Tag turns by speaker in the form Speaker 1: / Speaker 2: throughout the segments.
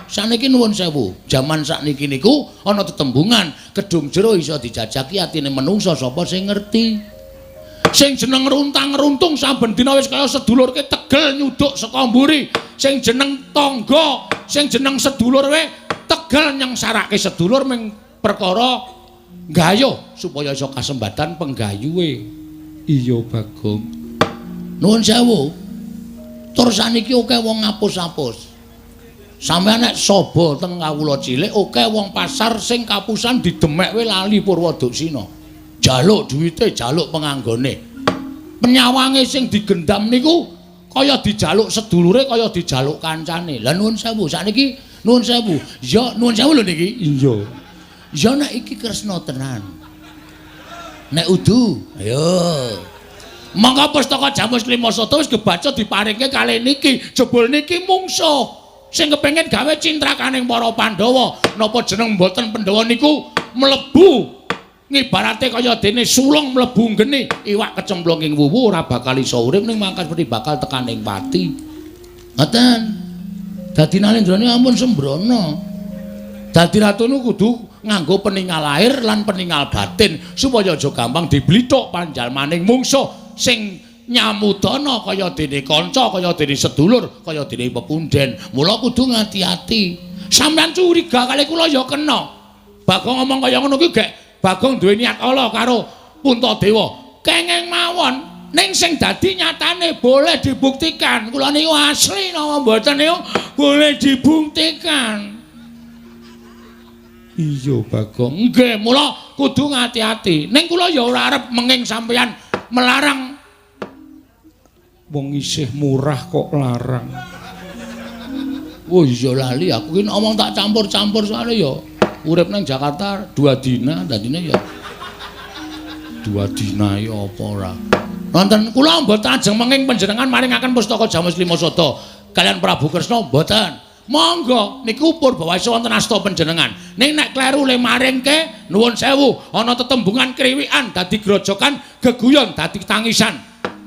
Speaker 1: Saniki nuwun sewu, jaman sakniki niku ana tetembungan, kedung jero iso dijajaki atine menungsa sapa sing ngerti. Sing jeneng runtang-runtung saben dina wis kaya sedulurke tegel nyuduk saka mburi. Sing jeneng tangga, sing jeneng sedulur we tegel nyengsarake sedulur ming perkara gayuh supaya iso kasembatan penggayuhe. Iya, Bagong. Nuwun sewu. Tur saniki akeh wong ngapus-apus. Sampeyan nek saba teng kawula cilik akeh wong pasar sing kapusan didemek we lali Purwoduksina. Jaluk duwite, jaluk penganggone. Penyawange sing digendam niku kaya dijaluk sedulure, kaya dijaluk kancane. Lah nuwun sewu, sakniki nuwun sewu. Ya nuwun sewu lho niki. Iya. Ya nek iki Kresna tenan. Nek udu, ayo. Monggo pustaka Jamus Lima Sada wis kebaca diparingke kalih niki. Jebul niki mungsuh sing kepengin gawe cintrakaning para Pandhawa. Napa jeneng mboten Pandhawa niku mlebu ngibarate kaya dene sulung mlebu geni, iwak kecemplung ing wuwu ora bakal iso urip ning mangkas mesti bakal tekaning pati. Ngoten. Dadi Nalendrane ampun sembrono. Dadi ratu niku kudu nganggo peningal lahir lan peningal batin supaya aja gampang diblithuk panjalmaning mungsuh sing nyamudana kaya dene kanca, kaya dene sedulur, kaya dene pepunden. Mula kudu ngati-ati. Sampeyan curiga kali kula ya kena. Bagong ngomong kaya ngono kuwi gek Bagong duwe niat ala karo Puntadewa. Kenging mawon, ning sing dadi nyatane boleh dibuktikan. Kula niku asli napa mboten niku boleh dibuktikan. Iya, Bagong. Nggih, mula kudu ngati-ati. Ning kula ya ora arep menging sampeyan melarang. Wong isih murah kok larang. Oh iya lali aku ki ngomong tak campur-campur soalnya ya urip nang Jakarta 2 dina dadine ya 2 dina ya apa ora. Nonton kula mboten ajeng menging panjenengan maringaken pustaka Jamus Lima Sada kalian Prabu Kresna mboten. Monggo niku purbawasa wonten asta panjenengan. Ning nek kleru le maringke nuwun sewu ana tetembungan kriwikan dadi grojokan geguyon dadi tangisan.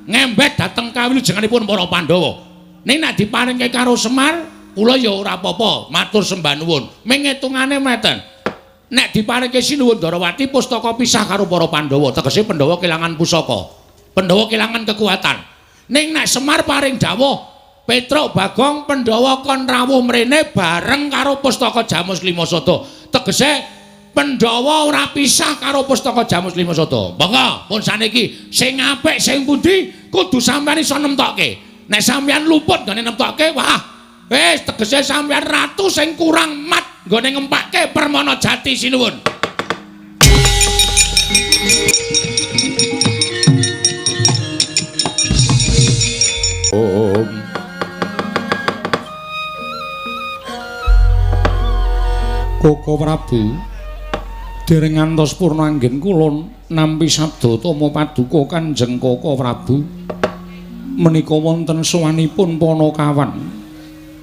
Speaker 1: Ngembet dhateng kawilujenganipun para Pandhawa. Ning nek diparingke karo Semar kula ya ora apa-apa, matur sembah nuwun. Ming ngitungane meten. Nek diparingke Sinuwun Ndarawati pustaka pisah karo para Pandhawa, tegese Pandhawa kelangan pusaka. Pandhawa kelangan kekuatan. Ning nek Semar paring dawuh Petruk Bagong Pandhawa kon rawuh mrene bareng karo pustaka Jamus Lima Sada. Tegese Pandhawa ora pisah karo pustaka Jamus Lima Sada. Monggo pun saniki sing apik sing pundi kudu sampeyan iso nemtokke. Nek sampeyan luput nggone nemtokke, wah wis tegese sampeyan ratu sing kurang mat nggone ngempake Permana Jati sinuwun. Om
Speaker 2: Koko Prabu, dereng ngantos purna anggen kula nampi sabda tama paduka Kanjeng Koko Prabu. Menika wonten sowanipun Panakawan.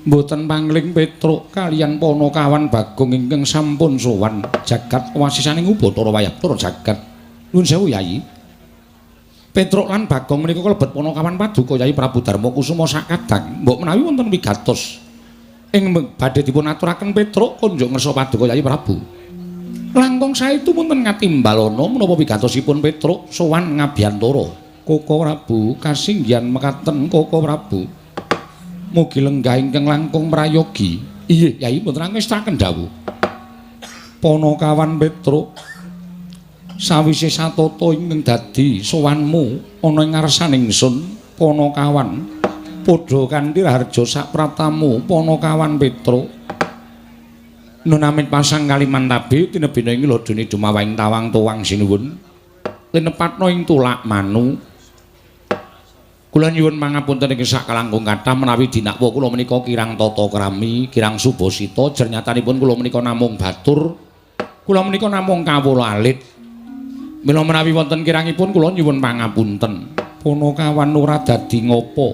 Speaker 2: Mboten pangling Petruk kaliyan Panakawan Bagong ingkang sampun sowan jagat wasisaning Ubathara wayah tur jagat. Nuwun sewu Yayi. Petruk lan Bagong menika kalebet Panakawan paduka Yayi Prabu Darma Kusuma sakadang. Mbok menawi wonten wigatos ing badhe dipun aturaken Petruk kunjuk ngersa paduka Yayi Prabu. Langkung saestu wonten ngatimbalana menapa wigatosipun Petruk sowan ngabiyantara. Koko Prabu kasinggihan mekaten Koko Prabu. Mugi lenggah ingkang langkung prayogi. Iya, Yayi mboten angestaken dawuh. Panakawan Petruk sawise satata ingkang dadi sowanmu ana ing ngarsaning ingsun Panakawan padha kanthi raharja sapraptamu Panakawan Petruk. Nun amit pasang kalimantabe tinebina ing lodone dumawahing tawang tuwang sinuwun linepatna ing tulak manu. Kula nyuwun pangapunten ing sakalangkung kathah menawi dinakwa kula menika kirang tata krami, kirang subasita, jernyatanipun kula menika namung batur, kula menika namung kawula alit. Mila menawi wonten kirangipun kula nyuwun pangapunten. Panakawan ora dadi ngapa.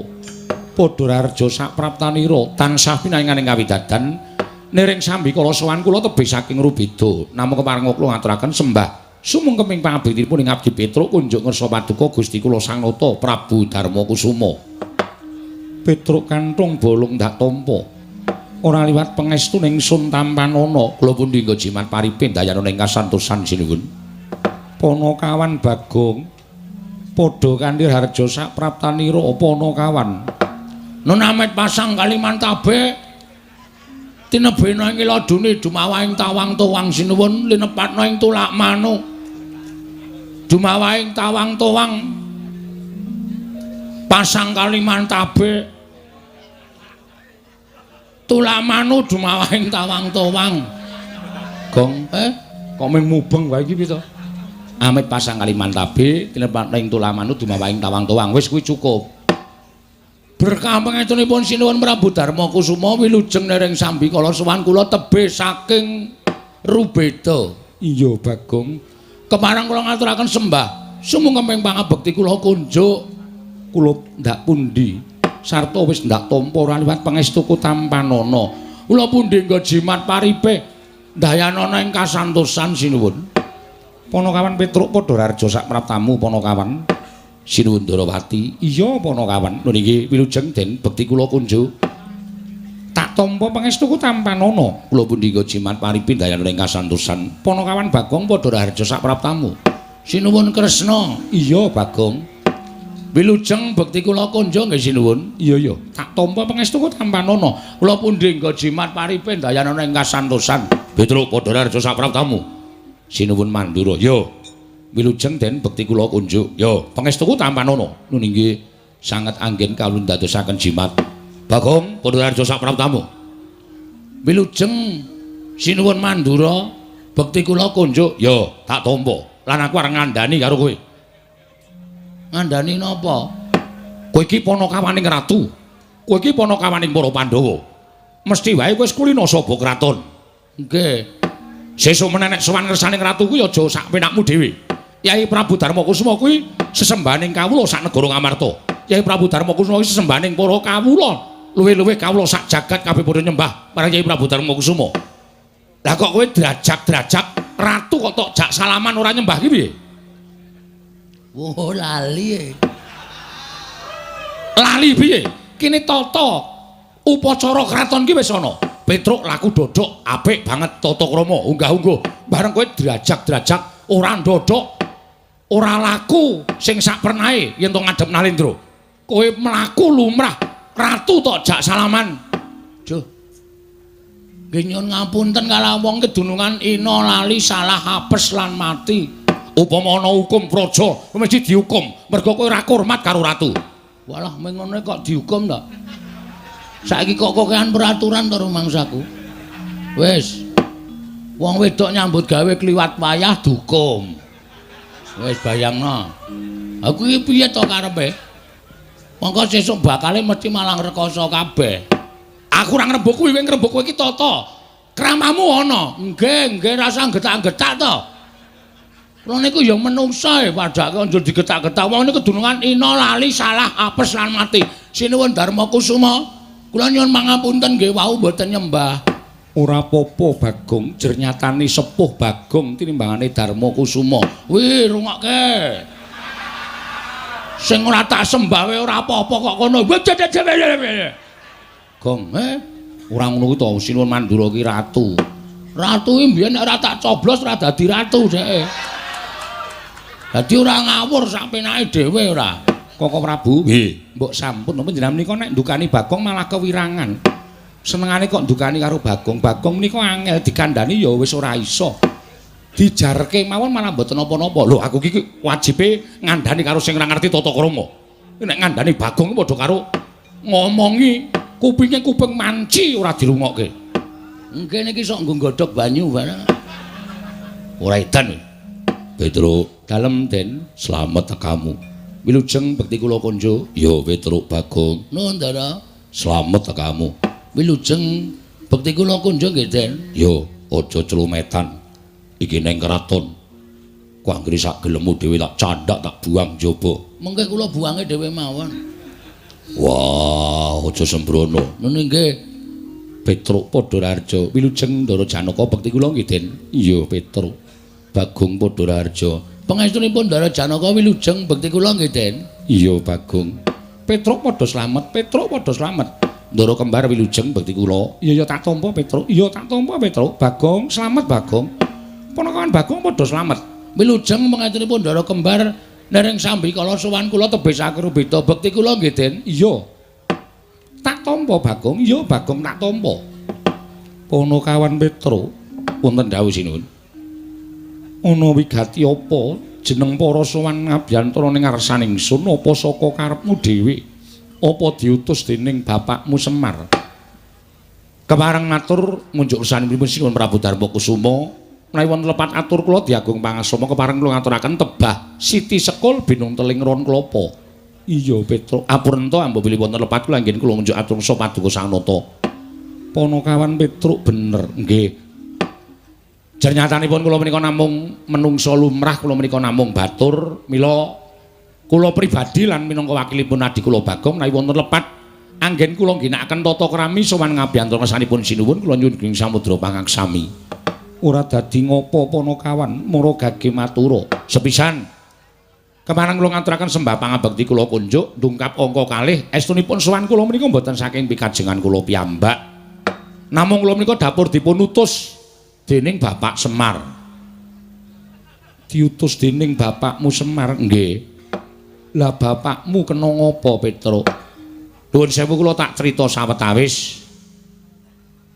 Speaker 2: Padha raharja sapraptanira tansah pinaringan ing kawidadan niring sambikala sowan kula tebih saking rubeda. Namung kepareng kula ngaturaken sembah sumungkeming pangabektinipun ing abdi Petruk kunjuk ngersa paduka Gusti kula Sang Nata Prabu Darma Kusuma. Petruk kantung bolong ndak tampa. Ora liwat pangestuning Sun Tampanana. Kula pundi nggo jimat paripe ndayana ing kasantosan sinuwun. Panakawan Bagong padha kanthi harja sak praptanira Panakawan.
Speaker 1: Nun amit pasang Kalimantabe tinebena ing ladune dumawahing tawang towang sinuwun linepatna ing tulak manu. Dumawahing tawang towang pasang Kalimantabe tulak manu dumawahing tawang towang.
Speaker 2: Gong, kok mung mubeng wae iki piye to?
Speaker 1: Amit pasang Kalimantabe tinepatna ing tulak manu dumawahing tawang towang. Wis kuwi cukup. Berkah pangestunipun Sinuwun Prabu Darma Kusuma wilujeng nereng sambikala sowan kula tebih saking Rubeda.
Speaker 2: Iya Bagong,
Speaker 1: kepareng kula ngaturaken sembah sumungkeping pangabekti kula kunjuk.
Speaker 2: Kula ndak pundi sarta wis ndak tampa ora liwat pangestuku tampanana.
Speaker 1: Kula pundi nggo jimat paripe ndayanana ing kasantosan sinuwun.
Speaker 2: Panakawan Petruk padha raharja sak praptamu Panakawan.
Speaker 1: Sinuwun Ndarawati.
Speaker 2: Iya Panakawan.
Speaker 1: Lho niki wilujeng den bekti kula kunjuk.
Speaker 2: Tak tampa pangestuku tampanana.
Speaker 1: Kula pundi nggo jimat paripe ndayanana ing kasantosan.
Speaker 2: Panakawan Bagong padha raharja sak praptamu.
Speaker 1: Sinuwun Kresna.
Speaker 2: Iya Bagong.
Speaker 1: Wilujeng bekti kula kunjuk nggih sinuwun.
Speaker 2: Iya iya, tak tampa pangestuku tampanana.
Speaker 1: Kula pundi nggo jimat paripe ndayanana ing kasantosan. Petruk padha raharja sak praptamu. Sinuwun Mandura.
Speaker 2: Yo. Wilujeng den bekti kula kunjuk.
Speaker 1: Yo, pangestuku tampanana.
Speaker 2: Nun inggih sanget anggen kawula ndadosaken jimat.
Speaker 1: Bagong padha raharja sak praptamu. Wilujeng Sinuwun Mandura bekti kula kunjuk.
Speaker 2: Yo, tak tampa. Lan aku arep ngandani karo kowe.
Speaker 1: Ngandani napa?
Speaker 2: Kowe iki panakawaning ratu. Kowe iki panakawaning para Pandhawa. Mesti wae kowe wis kulina saba kraton.
Speaker 1: Nggih.
Speaker 2: Sesuk meneh nek sowan ngersaning ratu kuwi aja sak penakmu dhewe. Yai Prabu Darma Kusuma kuwi sesembahaning kawula sak negara Ngamarta. Yai Prabu Darma Kusuma kuwi sesembahaning para kawula. Luwih-luwih kawula sak jagat kabeh padha nyembah marang Yai Prabu Darma Kusuma. Lah kok kowe drajak-drajak ratu kok tok jak salaman ora nyembah ki piye?
Speaker 1: Wah, lali.
Speaker 2: Lali piye? Kene tata upacara kraton ki wis ana. Petruk laku dodok apik banget tata krama unggah-ungguh. Bareng kowe drajak-drajak ora ndodok, ora laku sing sak pernahe yen to ngadhep Nalendra. Kowe mlaku lumrah ratu tok jak salaman.
Speaker 1: Duh. Nggih nyuwun ngapunten kala wong kedunungan ina lali salah apes lan mati.
Speaker 2: Upama ana hukum praja mesti dihukum mergo kowe ora hormat karo ratu.
Speaker 1: Walah mengene kok dihukum ta? Saiki kok kokean peraturan to rumangsaku. Wis. Wong wedok nyambut gawe kliwat wayah dihukum. Wis bayangno. Aku iki piye to karepe? Mongko sesuk bakale mesti malang rekoso kabeh.
Speaker 2: Aku ora ngrembug kuwi, kowe ngrembug kowe iki tata kramamu ana.
Speaker 1: Nggih, nggih rasa getak-getak to. Kula niku ya menungsa e padake njur digetak-getak. Wong niku kedunungan ina lali salah apes lan mati. Sinuwun Darma Kusuma, kula nyuwun pangapunten nggih wau mboten nyembah.
Speaker 2: Ora apa-apa Bagong, jer nyatane sepuh Bagong tinimbangane Darma Kusuma.
Speaker 1: Wih, rungokke. Sing ora tak sembah wae ora apa-apa kok kono.
Speaker 2: Gong, ora ngono kuwi to, Sinuwun Mandura ki ratu.
Speaker 1: Ratu iki mbiyen nek ora tak coblos ora dadi ratu dheke. Dadi ora ngawur sak penake dhewe ora.
Speaker 2: Koko Prabu, nggih, mbok sampun panjenengan menika nek ndukani Bagong malah kewirangan. Senengane kok ndukani karo Bagong. Bagong menika angel dikandhani ya wis ora iso. Dijarke mawon malah mboten napa-napa. Lho aku iki wajibe ngandhani karo sing ora ngerti tata krama. Nek ngandhani Bagong padha karo ngomongi kupinge kuping manci ora dirungokke.
Speaker 1: Nggih niki sok nggo nggodhog banyu barang.
Speaker 2: Ora edan. Petruk, dalem Den, slamet tekamu. Wilujeng bekti kula konjo. Ya Petruk Bagong.
Speaker 1: Nuwun Ndara.
Speaker 2: Slamet tekamu.
Speaker 1: Wilujeng bekti kula konjo nggih Den.
Speaker 2: Ya, aja celumetan. Iki neng kraton. Ku anggere sak gelemmu dhewe tak candhak tak buang njaba.
Speaker 1: Mengke kula buange dhewe mawon.
Speaker 2: Wah, aja sembrono.
Speaker 1: Nun nggih.
Speaker 2: Petruk padha raharja. Wilujeng Ndara Janaka bekti kula nggih Den. Iya Petruk. Bagong padha raharja.
Speaker 1: Pangestunipun Ndara Janaka wilujeng bekti kula nggih Den.
Speaker 2: Iya Bagong. Petruk padha slamet, Petruk padha slamet. Ndara kembar wilujeng bekti kula. Iya ya tak tampa Petruk. Iya tak tampa Petruk. Bagong slamet Bagong. Ponakan Bagong padha slamet.
Speaker 1: Wilujeng mengaturipun Ndara kembar nereng sambi kala sowan kula tebih sakrubeda bekti kula nggih Den.
Speaker 2: Iya. Tak tampa Bagong. Iya Bagong tak tampa. Ponokawan Petruk wonten dawuh sinuwun. Ana wigati apa jeneng para sowan ngabiyantara ning ngarsaning ingsun apa saka karepmu dhewe? Apa diutus dening bapakmu Semar?
Speaker 1: Kepareng matur ngunjuk kersanipun Sinuwun Prabu Darma Kusuma, menawi wonten lepat atur kula diagung pangasoma kepareng kula ngaturaken tebah Siti Sekul binung teling ron klapa.
Speaker 2: Iya Petruk,
Speaker 1: apurenta ambo bilih wonten lepat kula anggen kula ngunjuk atur sa paduka Sang Nata.
Speaker 2: Ponokawan Petruk bener
Speaker 1: nggih. Jernyatanipun kula menika namung menungsa lumrah, kula menika namung batur, mila kula pribadi lan minangka wakilipun adi kula Bagong menawi wonten lepat anggen kula ngginakaken tata krami sowan ngabiyantara ngersanipun sinuwun kula nyuwun ing samudra pangaksami.
Speaker 2: Ora dadi ngopo Ponokawan, mara gage matura.
Speaker 1: Sepisan kemarang kula ngaturaken sembah pangabekti kula kunjuk ndungkap angka kalih estunipun sowan kula menika mboten saking pikajengan kula piyambak. Namung kula menika dapur dipun utus dening Bapak Semar.
Speaker 2: Diutus dening bapakmu Semar?
Speaker 1: Nggih.
Speaker 2: Lah bapakmu kena ngopo Petruk?
Speaker 1: Nuwun sewu kula tak crita sawetawis.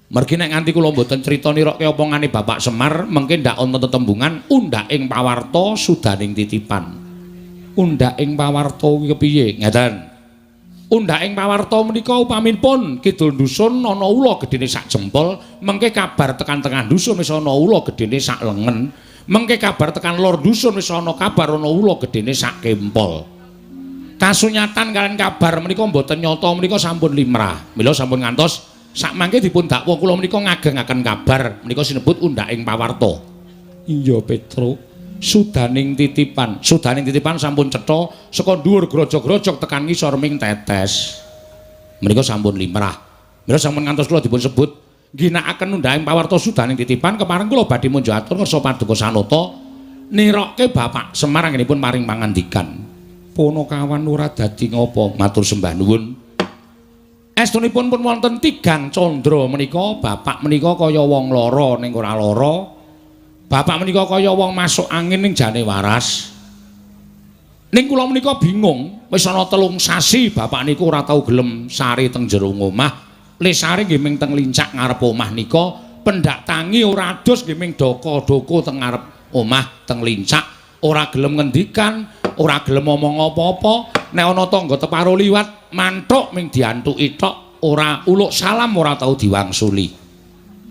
Speaker 1: Mergi nek nganti kula mboten crita nirokke omongane Bapak Semar, mengke ndak ana tetembungan undhak ing pawarta sudaning titipan.
Speaker 2: Undhak ing pawarta kuwi kepiye?
Speaker 1: Ngeten. Undhak ing pawarta menika upaminipun kidul dusun ana ula gedene sak jempol, mengke kabar tekan tengah dusun wis ana ula gedene sak lengen, mengke kabar tekan lor dusun wis ana kabar ana ula gedene sak kempol. Kasunyatan kalian kabar menika mboten nyata menika sampun limrah. Mila sampun ngantos sakmangke dipun dakwa kula menika ngagengaken kabar menika sinebut undhak ing pawarta.
Speaker 2: Iya Petruk, sudaning titipan,
Speaker 1: sudaning titipan sampun cetha saka dhuwur grojog-grojog tekan ngisor ming tetes. Menika sampun limrah. Mila sampun ngantos kula dipun sebut ngginakaken undhak ing pawarta sudaning titipan kepareng kula badhe munjuk atur ngersa paduka Sanata nirokke Bapak Semar anggenipun paring pangandikan.
Speaker 2: Ponokawan ora dadi ngopo,
Speaker 1: matur sembah nuwun. Estunipun pun wonten tigang candra menika bapak menika kaya wong lara ning ora lara. Bapak menika kaya wong masuk angin ning jane waras. Ning kula menika bingung, wis ana 3 sasi bapak niku ora tau gelem sare teng jero omah. Le sare nggih ming teng lincak ngarep omah nika, pendak tangi ora adus nggih ming doko-doko teng ngarep omah teng lincak, ora gelem ngendikan, ora gelem omong apa-apa. Nek ana tangga teparo liwat manthuk ming diantuki tok, ora uluk salam ora tau diwangsuli.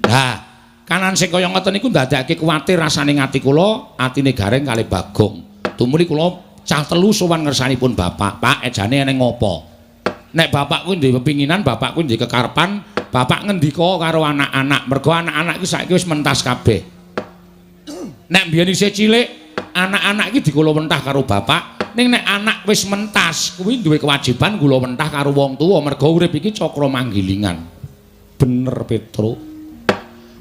Speaker 1: Lah, kanan sing kaya ngoten niku ndadekake kuwatir rasane ati kula, atine Gareng kalih Bagong. Tumuli kula cah telu sowan ngersanipun bapak. Pak, ejane eneng ngopo? Nek bapak kuwi duwe pepinginan, bapak kuwi duwe kekarepan, bapak ngendika karo anak-anak. Mergo anak-anak iki saiki wis mentas kabeh. Nek mbiyen isih cilik, anak-anak iki dikula wentah karo bapak. Ning nek anak wis mentas, kuwi duwe kewajiban kula wentah karo wong tuwa mergo urip iki cakra manggilingan.
Speaker 2: Bener Petruk.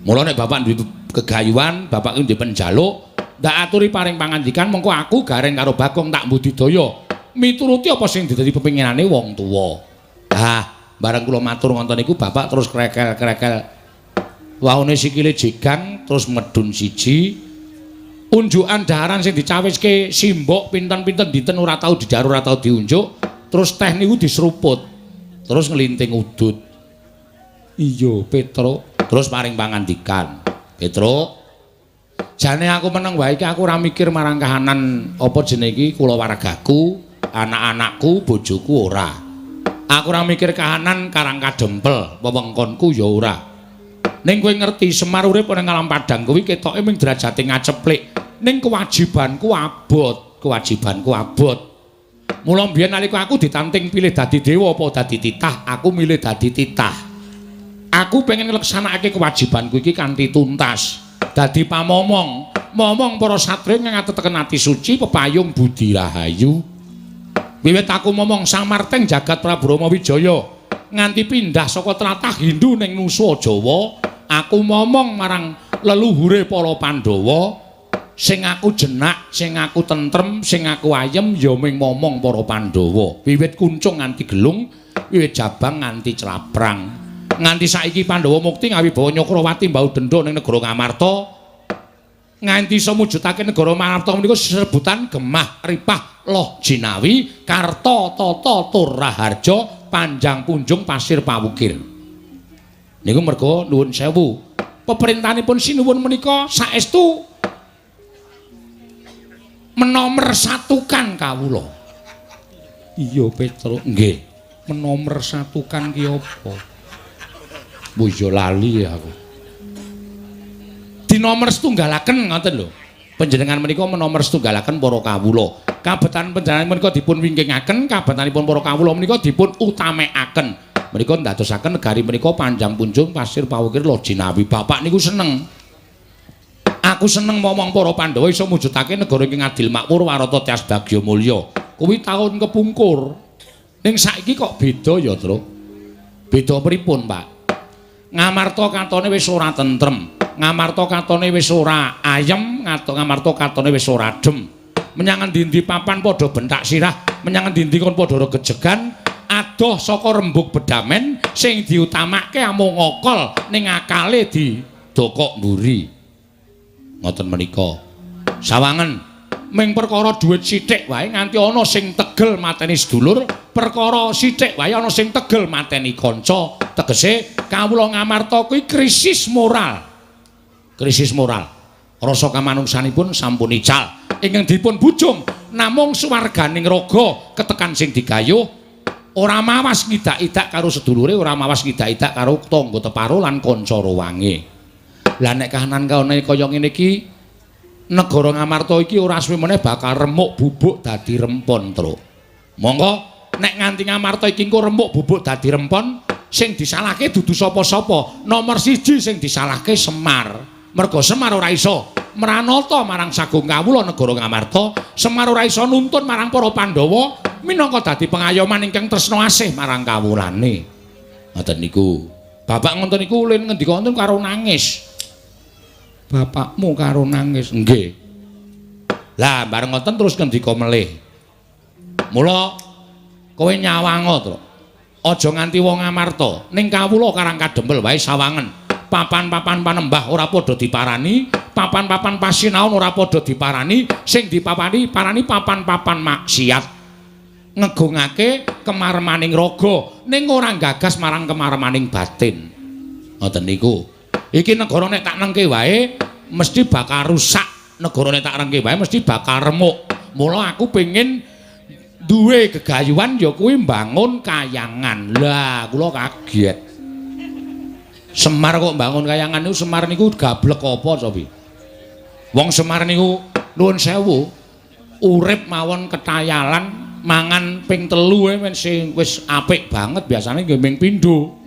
Speaker 1: Mula nek bapak duwe kegayuhan, bapak kuwi duwe penjaluk, ndak aturi paring pangandikan mengko aku Gareng karo Bagong tak budidaya mituruti apa sing dadi pepinginane wong tuwa. Lah, bareng kula matur ngoten niku bapak terus krekel-krekel. Waune sikile jegang terus medun siji. Unjukan daharan sing dicawiske simbok pinten-pinten dinten ora tau didhahar ora tau diunjuk, terus teh niku diseruput. Terus nglinting udut.
Speaker 2: Iya, Petruk.
Speaker 1: Terus paring pangandikan. Petruk, jane aku meneng wae iki aku ora mikir marang kahanan apa jenenge iki kulawargaku, anak-anakku, bojoku ora. Aku ora mikir kahanan Karang Kadempel, wewengkonku ya ora. Ning kowe ngerti Semar urip ning alam padang kuwi ketoke ming derajate ngaceplik. Ning kewajibanku abot, kewajibanku abot. Mula mbiyen nalika aku ditanting pilih dadi dewa apa dadi titah, aku milih dadi titah. Aku pengen ngleksanakake kewajibanku iki kanthi tuntas. Dadi pamomong, momong para satriya ngateteken ati suci pepayung budi rahayu. Wiwit aku momong samarteng jagat Prabu Rama Wijaya nganti pindah saka tlatah Hindu ning Nusa Jawa, aku momong marang leluhure para Pandhawa sing aku jenak, sing aku tentrem, sing aku ayem ya ming momong para Pandhawa. Wiwit kuncung nganti gelung Wiwit Jabang nganti Claprang. Nganti saiki Pandhawa mukti ngawibawa Nyakrawati mbau dendha ning negara Ngamarta. Nganti iso mujudake negara Ngamarta menika sesebutan Gemah Ripah Loh Jinawi Karta Tata Tur Raharja Panjang Punjung Pasir Pawukir. Niku merga nuwun sewu. Peperintahanipun sinuwun menika saestu menomersatukan kawula.
Speaker 2: Iya, Petruk.
Speaker 1: Nggih.
Speaker 2: Menomersatukan ki apa?
Speaker 1: Iya lali aku. Dinomer setunggalaken ngoten lho. Panjenengan menika menomer setunggalaken para kawula. Kabetan panjenengan menika dipun wingkingaken, kabetanipun para kawula menika dipun utamekaken. Menika ndadosaken negari menika panjang punjung pasir pawukir Loh Jinawi. Bapak niku seneng. Aku seneng momong para Pandhawa iso mujudake negara ingkang adil makmur warata tias bagya mulya. Kuwi taun kepungkur. Ning saiki kok beda ya, Truk? Beda pripun, Pak? Ngamarta katone wis ora tentrem. Ngamarta katone wis ora ayem, ngamarta katone wis ora adem. Menyang endi-endi papan padha bentak sirah, menyang endi-endi kon padha regejegan, adoh saka rembug bedamen sing diutamake amung ngokol ning akale didokok mburi. Ngoten menika. Sawangen ming perkara dhuwit sithik wae nganti ana sing tegel mateni sedulur, perkara sithik wae ana sing tegel mateni kanca. Tegese kawula Ngamarta kuwi krisis moral. Krisis moral. Rasa kamanungsanipun sampun ical. Ingkang dipun bujung namung swarganing raga ketekan sing digayuh, ora mawas ngidak-idak karo sedulure, ora mawas ngidak-idak karo tangga teparo lan kanca ruwange. Lah nek kahanan kaone kaya ngene iki, negara Ngamarta iki ora suwe meneh bakal remuk bubuk dadi rempon, Truk. Monggo nek nganti Ngamarta iki engko remuk bubuk dadi rempon, sing disalahke dudu sapa-sapa. Nomor siji sing disalahke Semar. Merga Semar ora iso mranata marang sagung kawula negara Ngamarta, Semar ora iso nuntun marang para Pandhawa minangka dadi pengayoman ingkang tresna asih marang kawulane. Ngoten niku. Bapak ngoten niku ulin ngendika wonten karo nangis.
Speaker 2: Bapakmu karo nangis.
Speaker 1: Nggih. Lah bareng ngoten terus ngendika melih. Mula kowe nyawanga, Truk. Aja nganti wong Ngamarta ning kawula Karang Kadempel wae sawangen. Papan-papan panembah ora padha diparani, papan-papan pasinaon ora padha diparani, sing dipapani parani papan-papan maksiat. Ngegungake kemaremaning raga ning ora gagas marang kemaremaning batin. Ngoten niku. Iki negara nek tak nengke wae mesti bakal rusak, negara nek tak rengke wae mesti bakal remuk. Mula aku pengin duwe gegayuhan ya kuwi mbangun kayangan. Lah kula kaget. Semar kok mbangun kayangan niku, Semar niku gablek apa cobi? Wong Semar niku nuwun sewu, urip mawon ketayalan, mangan ping 3 wis apik banget, biasane nggih ming pindho.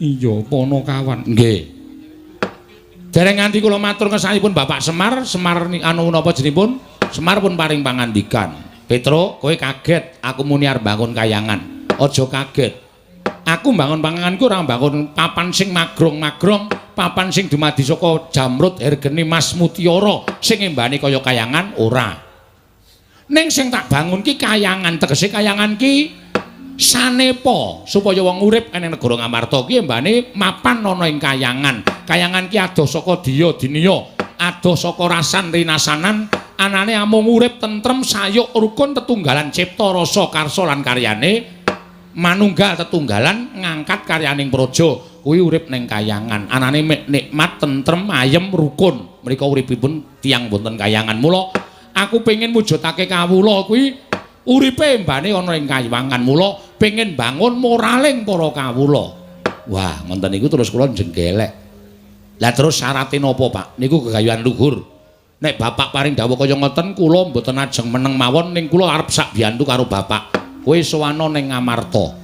Speaker 2: Iya, Ponokawan.
Speaker 1: Nggih. Dereng nganti kula matur kesanipun Bapak Semar, Semar anu napa jenipun? Semar pun paring pangandikan. Petruk, kowe kaget aku muni arep bangun kayangan. Aja kaget. Aku mbangun panganganku ora mbangun papan sing magrong-magrong, papan sing dumadi saka jamrut hergeni mas mutiara sing embane kaya kayangan ora. Ning sing tak bangun ki kayangan, tegese kayangan ki sanepa supaya wong urip ning negara Ngamarta ki embane mapan ana ing kayangan. Kayangan ki adoh saka diya diniya, adoh saka rasan rinasanan, anane amung urip tentrem sayuk rukun tetunggalan cipta rasa karsa lan karyane. Manunggal tetunggalan ngangkat karyaning praja kuwi urip ning kayangan, anane nikmat tentrem ayem rukun. Mriko uripipun tiyang wonten kayangan. Mula aku pengin mujudake kawula kuwi uripe embane ana ing kayangan. Mula pengin bangun moraling para kawula. Wah, ngoten niku terus kula jenggelek. Lah terus syarate napa, Pak? Niku gegayuhan luhur. Nek bapak paring dawuh kaya ngoten kula mboten ajeng meneng mawon, ning kula arep sak biyantu karo bapak. Kowe sowana ning Ngamarta.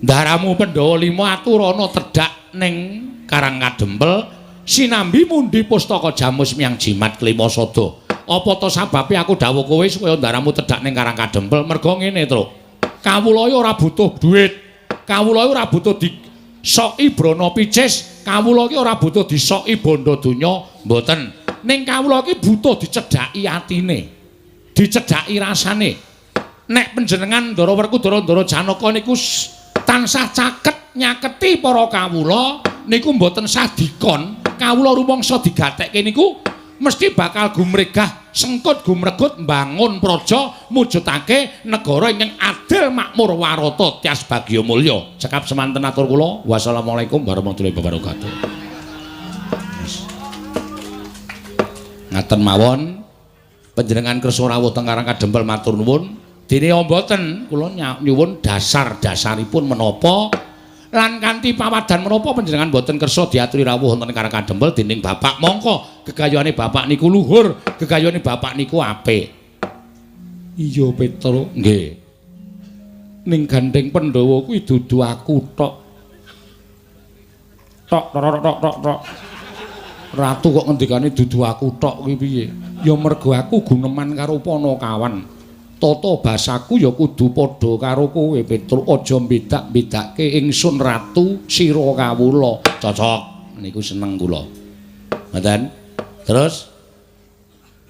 Speaker 1: Ndaramu Pandhawa 5 aturana tedhak ning Karang Kadempel sinambi mundi pustaka jamus miyang jimat klima sada. Apa ta sababe aku dawuh kowe supaya ndaramu tedhak ning Karang Kadempel? Merga ngene, Truk. Kawula ora butuh duit. Kawula ora butuh disoki brana picis. Kawula iki ora butuh disoki bondo donya, mboten. Ning kawula iki butuh dicedhaki atine. Dicedhaki rasane.
Speaker 2: Nek panjenengan Ndara Werkudara Ndara Janaka niku tansah caket nyaketi para kawula niku mboten sah dikon, kawula rumangsa digatekke niku mesti bakal gumregah sengkut gumregut mbangun praja mujudake negara ingkang adil makmur warata tias bagya mulya. Cekap semanten atur kula. Wassalamualaikum warahmatullahi wabarakatuh. Ngaten mawon panjenengan kersa rawuh teng Karang Kadempel matur nuwun. Dene mboten kula nyuwun dasar-dasaripun menapa lan kanthi pawadan menapa panjenengan mboten kersa diaturi rawuh wonten Karang Kadempel dening bapak mongko gegayuhane bapak niku luhur, gegayuhane bapak niku apik. Iya Petruk, nggih. Ning gandeng Pandhawa kuwi dudu aku tok. Tok tok tok tok tok. Ratu kok ngendikane dudu aku tok kuwi piye? Ya mergo aku guneman karo Panakawan. Tata basaku ya kudu padha karo kowe Petruk, aja mbedak-bedake ingsun ratu sira kawula. Cocok niku seneng kula. Ngoten. Terus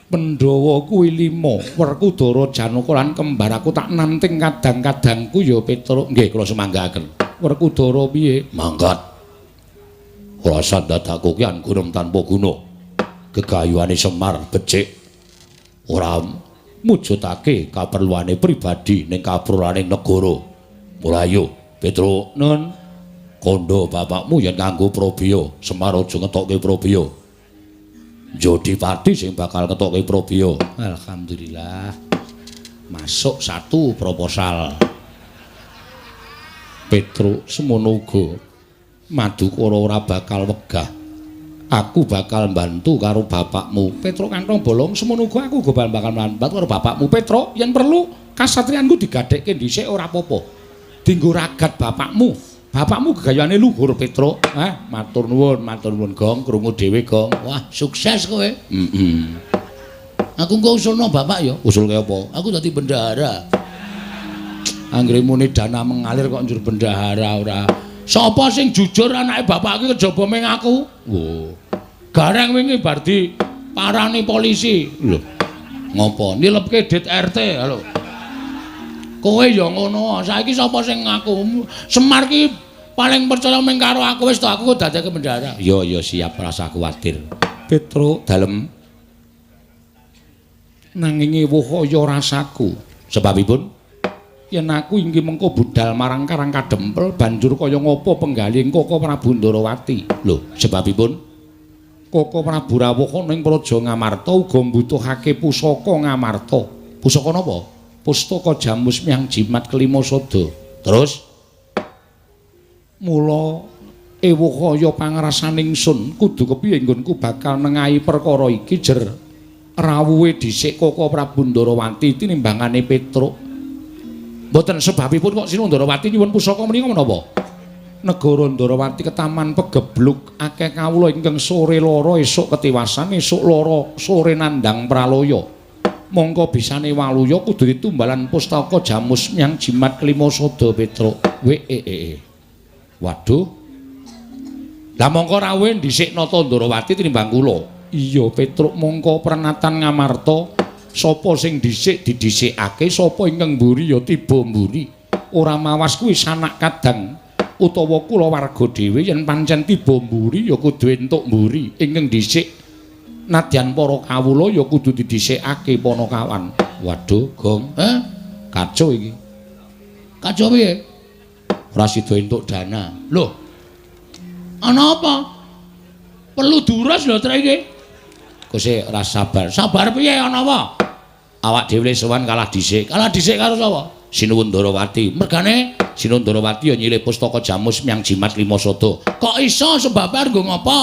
Speaker 2: Pandhawa kuwi 5, Werkudara Janaka lan kembar aku tak nanting kadang-kadangku ya Petruk. Nggih kula sumanggaaken. Werkudara piye?
Speaker 1: Mangkat. Ora sandadaku ki gunem tanpa guna. Gegayuhane Semar becik. Ora mujudake kaperluane pribadi ning kaperluane negara. Mulayo, Petruk,
Speaker 2: Nun,
Speaker 1: kandha bapakmu yen nganggo probya, Semar aja ngetokke probya. Jodipati sing bakal ngetokke probya.
Speaker 2: Alhamdulillah. Masuk satu proposal. Petruk semono uga Madukara ora bakal wegah. Aku bakal mbantu karo bapakmu. Petruk kantong bolong semono uga aku uga bakal mbantu karo bapakmu. Petruk, yen perlu kasatriyanku digadhekke dhisik ora apa-apa. Dinggo ragat bapakmu. Bapakmu gegayane luhur Petruk. Ah, matur nuwun Gong, krungu dhewe Gong.
Speaker 1: Wah, sukses kowe.
Speaker 2: Heeh.
Speaker 1: Aku engko usulno bapak ya.
Speaker 2: Usulke apa?
Speaker 1: Aku dadi bendahara.
Speaker 2: Anggere muni dana mengalir kok njur bendahara ora.
Speaker 1: Sapa sing jujur anake bapak iki kejaba ming aku?
Speaker 2: Wo.
Speaker 1: Gareng wingi bar di parani polisi.
Speaker 2: Lho.
Speaker 1: Ngopo? Nilepke dit RT. Halo. Kowe ya ngono. Saiki sapa sing ngaku? Semar ki paling percaya ming karo aku wis to aku dadeke bendahara.
Speaker 2: Ya ya siap rasa kuwatir. Petruk dalem nanging ewuh kaya rasaku.
Speaker 1: Sebabipun
Speaker 2: yen aku inggih mengko budal marang Karang Kadempel banjur kaya ngapa penggalih Koko Prabu Ndarawati.
Speaker 1: Lho, sebabipun
Speaker 2: Koko Prabu rawuh ana ing Praja Ngamarta uga mbutuhake pusaka Ngamarta.
Speaker 1: Pusaka napa?
Speaker 2: Pustaka Jamus Miang Jimat Kelima Sada.
Speaker 1: Terus
Speaker 2: mula ewuh kaya pangrasaning sun kudu kepiye nggonku bakal nengahi perkara iki jer rawuhe dhisik Koko Prabu Ndarawati tinimbangane Petruk.
Speaker 1: Mboten sebabipun kok Sinuwun Ndarawati nyuwun pusaka menika menapa?
Speaker 2: Negara Ndarawati ketaman pegebluk akeh kawula ingkang sore lara esuk ketiwasan esuk lara sore nandhang pralaya. Mongko bisane waluya kudu ditumbalan pustaka Jamus Miang Jimat Kelima Sada Petruk. Wee.
Speaker 1: Waduh. Lah mongko rawuhe dhisik nata Ndarawati tinimbang kula.
Speaker 2: Iya Petruk mongko prenatan Ngamarta sapa sing dhisik didhisikake sapa ingkang mburi ya tiba mburi. Ora mawas kuwi sanak kadang utawa kulawarga dhewe yen pancen tiba mburi ya kudu entuk mburi. Ingkang dhisik nadyan para kawula ya kudu didhisikake Panakawan.
Speaker 1: Waduh, Gong.
Speaker 2: Heh,
Speaker 1: kacau iki.
Speaker 2: Kacau piye?
Speaker 1: Ora sida entuk dana.
Speaker 2: Lho. Ana apa? Perlu diurus lho trek iki.
Speaker 1: Kose ora sabar.
Speaker 2: Sabar piye ana apa?
Speaker 1: Awak dhewe sowan kalah dhisik.
Speaker 2: Kalah dhisik karo sapa?
Speaker 1: Sinuwun Ndarawati.
Speaker 2: Mergane
Speaker 1: Sinuwun Ndarawati ya nyilih pustaka Jamus Miang Jimat Lima Sada.
Speaker 2: Kok iso sebabe arep nggo ngapa?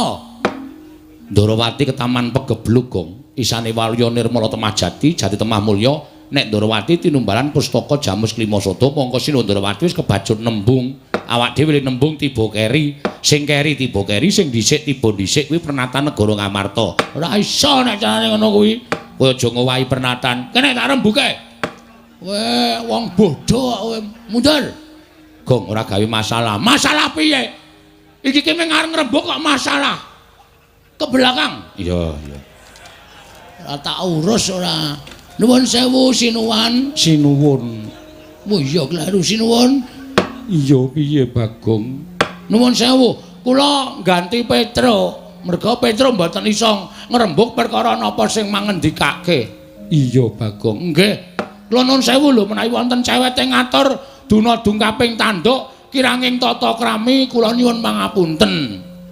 Speaker 1: Ndarawati ketaman pegebluk, Gong. Isane Waluya Nirmala Temah Jati, Jati Temah Mulya. Nek Ndarawati tinumbalan pustaka Jamus Lima Sada, mongko Sinuwun Ndarawati wis kebacut nembung. Awak dhewe nembung tiba keri, sing keri tiba keri, sing dhisik tiba dhisik kuwi pernatan negara Ngamarta.
Speaker 2: Ora iso nek carane ngono kuwi.
Speaker 1: Kowe aja ngowahi pernatan.
Speaker 2: Kene tak rembuke. Kowe wong bodho kok kowe mundur.
Speaker 1: Gong ora gawe masalah.
Speaker 2: Masalah piye? Iki ki mung arep ngrembug kok masalah. Ke belakang.
Speaker 1: Iya, iya.
Speaker 2: Ora tak urus ora.
Speaker 1: Nuwun sewu sinuwan.
Speaker 2: Sinuwun.
Speaker 1: Oh iya kleru sinuwun.
Speaker 2: Iya piye Bagong?
Speaker 1: Nuwun sewu, kula ganti Petro. Merga Petro mboten iso ngrembug perkara napa sing mangendikake.
Speaker 2: Iya Bagong.
Speaker 1: Nggih. Kula nuwun sewu lho menawi wonten cewete ngatur duna dungkaping tanduk kiranging tata krami kula nyuwun pangapunten.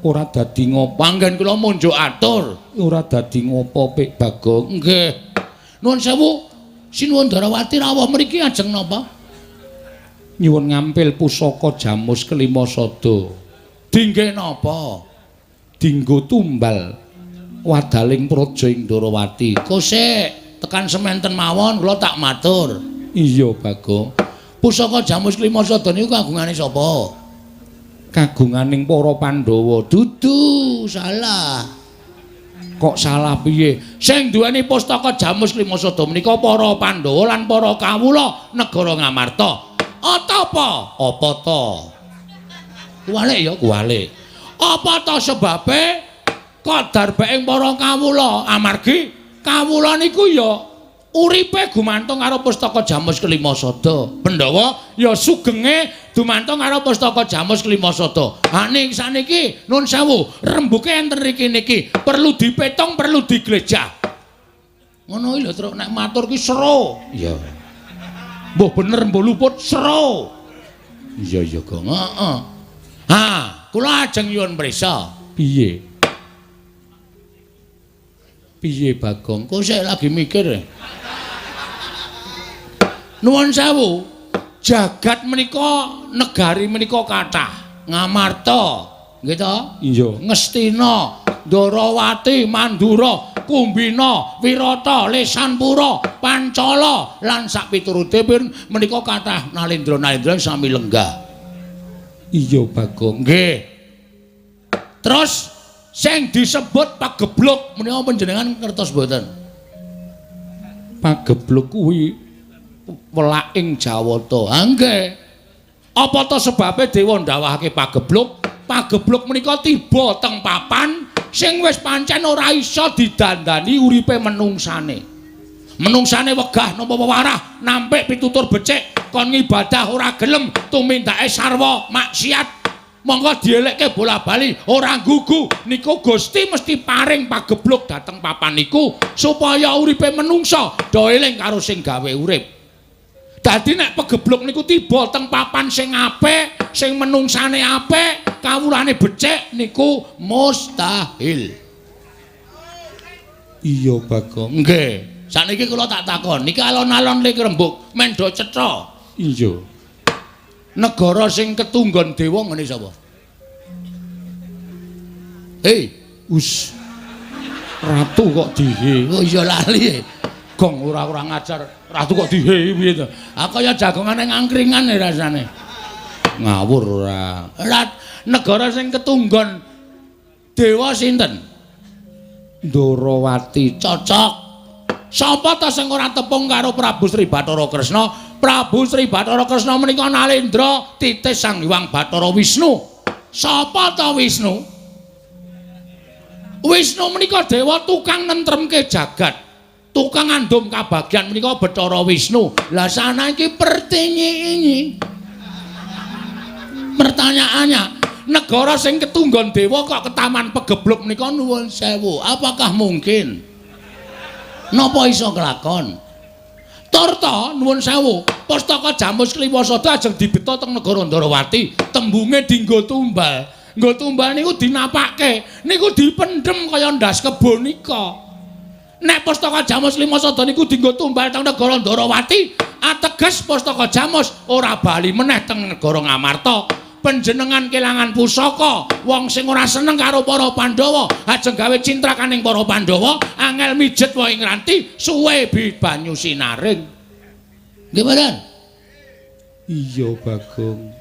Speaker 2: Ora dadi ngopo
Speaker 1: Panggen kula munjuk atur.
Speaker 2: Ora dadi ngopo Pik Bagong.
Speaker 1: Nggih. Nuwun sewu, Sinuwun Darawati rawuh mriki ajeng napa?
Speaker 2: Nyuwun ngampil pusaka Jamus Kelima Sada.
Speaker 1: Dingge napa?
Speaker 2: Dinggo tumbal wadaling praja ing
Speaker 1: Ndorowati. Kosek tekan sementen mawon kula tak matur.
Speaker 2: Iya Bagong.
Speaker 1: Pusaka Jamus Kelima Sada niku kagungane sapa?
Speaker 2: Kagunganing para Pandhawa.
Speaker 1: Dudu, salah.
Speaker 2: Kok salah piye?
Speaker 1: Sing duweni pustaka Jamus Kelima Sada menika para Pandhawa lan para kawula negara Ngamarta. Atapa? Apa ta? Kuwalik ya, kuwalik. Apa ta sebabe kok darbeking para kawula? Amargi kawula niku ya uripe gumantung karo pustaka Jamus Kelima Sada. Pandhawa ya sugenge dumantung karo pustaka Jamus Kelima Sada. Ha ning saniki nun sewu, rembuke enten riki niki perlu dipetung, perlu diglejah. Ngono iki lho, Truk, nek matur ki seru.
Speaker 2: Iya.
Speaker 1: Mbuh bener mbuh luput seru.
Speaker 2: Iya iya Gong.
Speaker 1: Heeh. Ha, kula ajeng nyuwun prisa.
Speaker 2: Piye?
Speaker 1: Piye Bagong? Kok sik lagi mikir. Nuwun sewu, jagat menika negari menika kathah. Ngamarta, nggih to?
Speaker 2: Iya.
Speaker 1: Ngastina, Ndarawati, Mandura, Kumbina, Wirata, Lesanpura, Pancala lan sakpiturute menika kathah nalendra-nalendra sami lenggah.
Speaker 2: Iya Bagong.
Speaker 1: Nggih. Terus sing disebut pagebluk menika panjenengan ngertos mboten?
Speaker 2: Pagebluk kuwi welaking
Speaker 1: Jawata. Ha nggih. Apa ta sebabe dewa ndawahake pagebluk? Pagebluk menika tiba teng papan sing wis pancen ora iso didandani uripe menungsane. Menungsane wegah nampa wewarah, nampik pitutur becik, kon ngibadah ora gelem, tumindake sarwa maksiat. Monggo dielekke bola-bali ora gugu. Niku Gusti mesti paring pagebluk dhateng papan niku supaya uripe menungsa do eling karo sing gawe urip. Dadi nek pegebluk niku tiba teng papan sing apik, sing menungsane apik, kawulane becik niku mustahil.
Speaker 2: Iya Bagong.
Speaker 1: Nggih. Sakniki kula tak takon, niki alon-alon lik rembug mendo cetha.
Speaker 2: Iya.
Speaker 1: Negara sing ketunggon dewa ngene sapa? Hei,
Speaker 2: us. Ratu kok dihe.
Speaker 1: Oh iya lali.
Speaker 2: Gong ora-ora ngajar. Ratu kok dihe piye to?
Speaker 1: Ah kaya jagongane ngangkringan rasane.
Speaker 2: Ngawur ora.
Speaker 1: Negara sing ketunggon dewa sinten?
Speaker 2: Ndorowati.
Speaker 1: Cocok. Sapa ta sing ora tepung karo Prabu Sri Bathara Kresna? Prabu Sri Bathara Kresna menika nalendra titis Sang Hyang Bathara Wisnu. Sapa ta Wisnu? Wisnu menika dewa tukang nentremke jagat. Tukang ngandum kabagyan menika Bathara Wisnu. Lah saniki pertanyaane. Pertanyaannya, negara sing ketunggon dewa kok ketaman pegebluk menika nuwun sewu. Apakah mungkin? Napa iso kelakon? Torta nuwun sewu, pustaka Jamus Kelima Sada ajeng dibeta teng negara Ndarawati, tembunge dinggo tumbal. Nggo tumbal niku dinapake, niku dipendhem kaya ndas kebo nika. Nek pustaka Jamus Kelima Sada niku dinggo tumbal teng negara Ndarawati, ateges pustaka Jamus ora bali meneh teng negara Ngamarta. Panjenengan kelangan pusaka, wong sing ora seneng karo para Pandhawa, ajeng gawe cintrakaning para Pandhawa, angel mijet wae ngranti, suwe bi banyu sinaring. Nggih mboten?
Speaker 2: Iya, Bagong.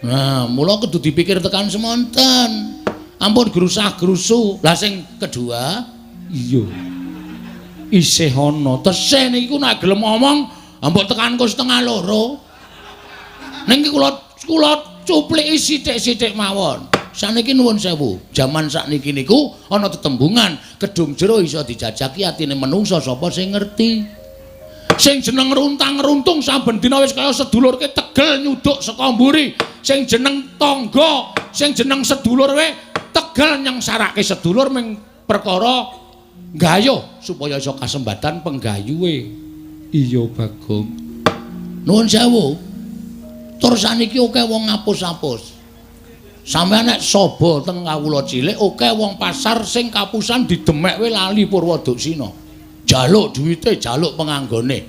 Speaker 1: Nah, mula kudu dipikir tekan semonten. Ampun grusah-grusu. Lah sing kedua,
Speaker 2: iya. Isih ana.
Speaker 1: Tesih niku nek gelem ngomong, mbok tekan ku 1:30. Ning iki kula cupliki sithik-sithik mawon. Saniki nuwun sewu, jaman sakniki niku ana tetembungan, kedung jero iso dijajaki atine menungsa sapa sing ngerti. Sing jeneng runtang-runtung saben dina wis kaya sedulurke tegel nyuduk saka mburi. Sing jeneng tangga, sing jeneng sedulur we tegel nyengsarake sedulur ming perkara nggayuh supaya iso kasembatan penggayuhe.
Speaker 2: Iya, Bagong.
Speaker 1: Nuwun sewu. Tur saniki akeh wong ngapus-apus. Sampeyan nek saba teng kawula cilik akeh wong pasar sing kapusan didemek we lali Purwoduksina. Jaluk duwite, jaluk penganggone.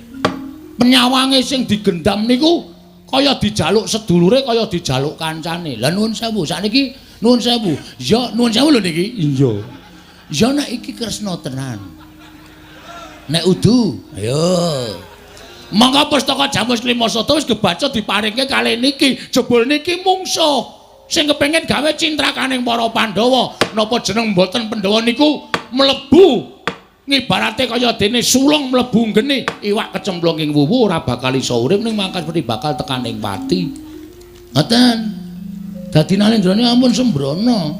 Speaker 1: Penyawange sing digendam niku kaya dijaluk sedulure, kaya dijaluk kancane. Lah nuwun sewu, sakniki nuwun sewu. Ya nuwun sewu lho niki.
Speaker 2: Iya.
Speaker 1: Ya nek iki Kresna tenan. Nek udu, ayo. Monggo pustaka Jamus Klima Sada wis kebaca diparingke kalih niki. Jebul niki mungsuh sing kepengin gawe cintrakaning para Pandhawa. Napa jeneng mboten Pandhawa niku mlebu ngibarate kaya dene sulung mlebu nggene, iwak kecemplung ing wuwu ora bakal iso urip ning mangkas mesti bakal tekaning pati. Ngoten. Dadi Nalendrane ampun sembrono.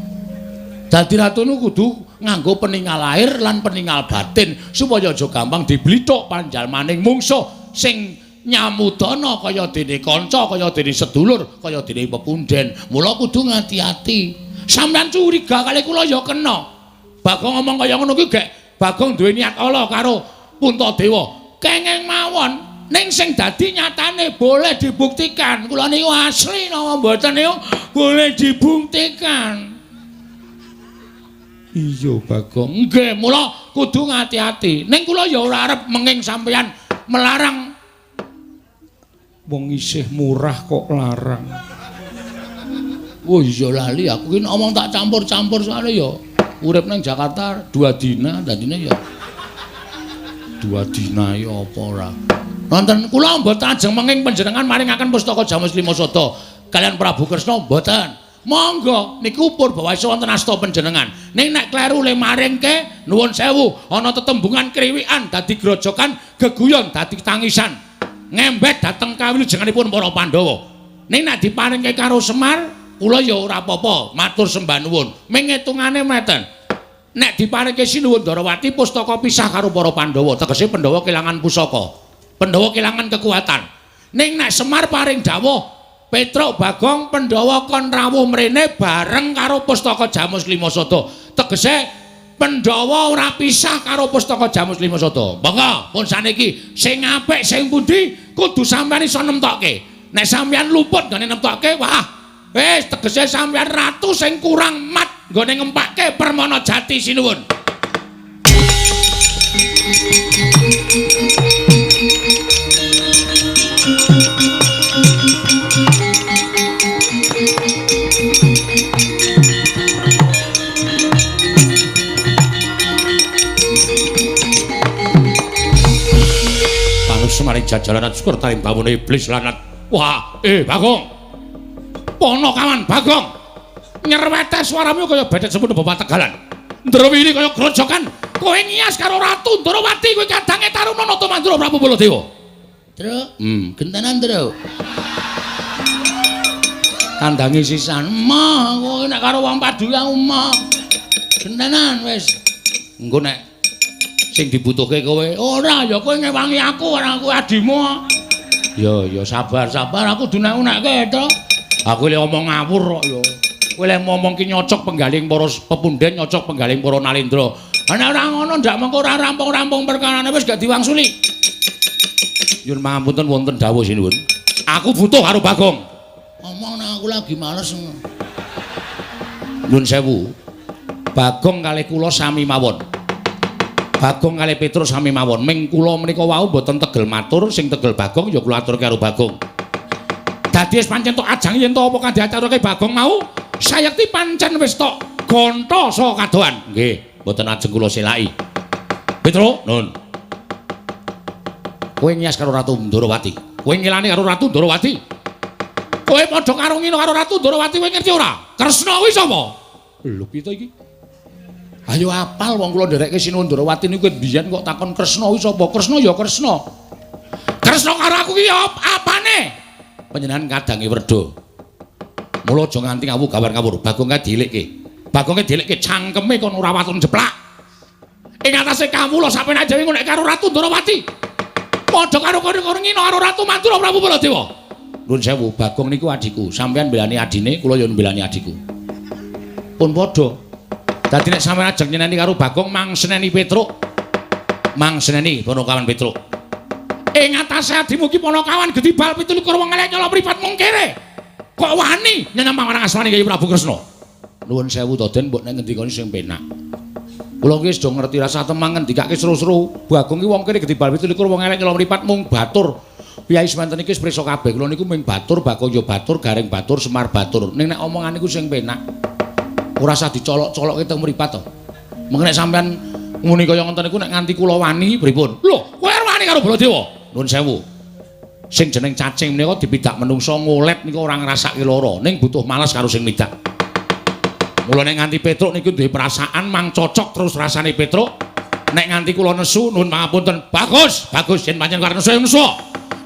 Speaker 1: Dadi ratu niku kudu nganggo peningal lahir lan peningal batin supaya aja gampang diblithuk panjalmaning mungsuh sing nyamudana kaya dene kanca, kaya dene sedulur, kaya dene pepunden. Mula kudu ngati-ati. Sampeyan curiga kali kula ya kena. Bagong ngomong kaya ngono kuwi gek Bagong duwe niat ala karo Puntadewa. Kenging mawon ning sing dadi nyatane boleh dibuktikan. Kula niku asli napa mboten niku boleh dibuktikan.
Speaker 2: Iya, Bagong.
Speaker 1: Nggih, mula kudu ngati-ati. Ning kula ya ora arep menging sampeyan melarang.
Speaker 2: Wong isih murah kok larang.
Speaker 1: Oh iya lali aku ki ngomong tak campur-campur soalnya ya urip nang Jakarta 2 dina dadine ya 2 dina ya apa ora. Nonton kula mboten ajeng menging panjenengan maringaken pustaka Jamus Klima Sada kalian Prabu Kresna mboten. Monggo niku purbawasa wonten asta panjenengan. Ning nek kleru le maringke nuwun sewu ana tetembungan kriwikan dadi grojokan geguyon dadi tangisan. Ngembet dateng kawilujenganipun para Pandhawa. Ning nek diparingke karo Semar kula ya ora apa-apa, matur sembah nuwun. Ming ngitungane meten. Nek diparingke Sinuwun Ndarawati pustaka pisah karo para Pandhawa, tegese Pandhawa kelangan pusaka. Pandhawa kelangan kekuatan. Ning nek Semar paring dawuh Petruk Bagong Pandhawa kon rawuh mrene bareng karo pustaka Jamus Klima Sada. Tegese Pandhawa ora pisah karo pustaka Jamus Klima Sada. Monggo pun saniki sing apik sing pundi kudu sampeyan iso nemtokke. Nek sampeyan luput nggone nemtokke, wah wis tegese sampeyan ratu sing kurang mat nggone ngempake Permana Jati sinuwun. Panus maring jajalanan syukur taring bawone iblis lanat. Wah, Bagong. Ponokawan Bagong. Nyerwete suaramu kaya becek semono bapak Tegalan. Ndrawili kaya grojokan. Kowe ngias karo Ratu Ndarawati kowe kadange Taruna Nata Mandura Prabu Baladewa. Truk, gentenan truk. Kandange sisan. Emoh, kowe nek karo wong padu aku emoh. Gentenan wis. Engko nek sing dibutuhke kowe, ora ya kowe ngewangi aku ora aku adimu. Ya ya sabar sabar aku dunek-unekke to. Aku lek omong ngawur kok ya. Kowe lek ngomong ki nyocok penggaling para pepunden, nyocok penggaling para Nalendra. Nek ora ngono ndak mengko ora rampung-rampung perkarane wis gak diwangsuli. Nyuwun pangapunten wonten dawuh sinuwun. Aku butuh karo Bagong. Omong nang aku lagi males. Nyuwun sewu. Bagong kalih kula sami mawon. Bagong kalih Petruk sami mawon. Ming kula menika wau mboten tegel matur, sing tegel Bagong ya kula aturke karo Bagong. Dadi wis pancen tok ajang yen to apa kang diaturke Bagong mau, sayekti pancen wis tok gonta saka kadohan. Nggih, mboten ajeng kula selaki. Petruk, nun. Kowe ngias karo Ratu Ndarawati. Kowe ngilani karo Ratu Ndarawati. Kowe padha karo ngino karo Ratu Ndarawati kowe ngerti ora? Kresna kuwi sapa? Lho piye to iki? Ayo apal wong kula nderekke Sinuwun Ndarawati niku biyen kok takon Kresna kuwi sapa? Kresna ya Kresna. Kresna karo aku ki ya apane? Panjenengan kadange werda. Mula aja nganti ngawu gawar ngawur. Bagong kae dielikke. Bagong kae dielikke cangkeme kon ora watun jeplak. Ing atase kawula sapenake dhewe nek karo Ratu Ndarawati. Padha karo karo ngina karo Ratu Madura Prabu Baladewa. Nuwun sewu, Bagong niku adhiku. Sampeyan mbelani adine, kula yo mbelani adhiku. Pun padha. Dadi nek sampeyan ajeng nyeneni karo Bagong mang seneni Petruk. Mang seneni Ponokawan Petruk. Ing atase adimu ki Ponokawan gedibal 27 wong elek nyolok mripat mung kere. Kok wani nyenyang marang asmane Kyai Prabu Kresna. Nuwun sewu to Den, mbok nek ngendikane sing penak. Kula ki wis do ngerti rasa temang ngendikake seru-seru. Bagong ki wong kene gedibal 27 wong elek nyolok mripat mung batur. Piyai semanten iki wis prisa kabeh. Kula niku mung batur, Bagong ya batur, Gareng batur, Semar batur. Ning nek omongan niku sing penak. Ora usah dicolok-colokke teng mripat to. Mengko nek sampean muni kaya ngoten niku nek nganti kula wani pripun? Lho, kowe wani karo Baladewa? Nuwun sewu. Sing jeneng cacing menika dipidak menungsa ngolet niku ora ngrasake lara, ning butuh males karo sing midak. Mula nek nganti Petruk niku duwe perasaan mang cocok terus rasane Petruk. Nek nganti kula nesu nuwun pangapunten. Bagus, bagus yen pancen kowe nesu nesu.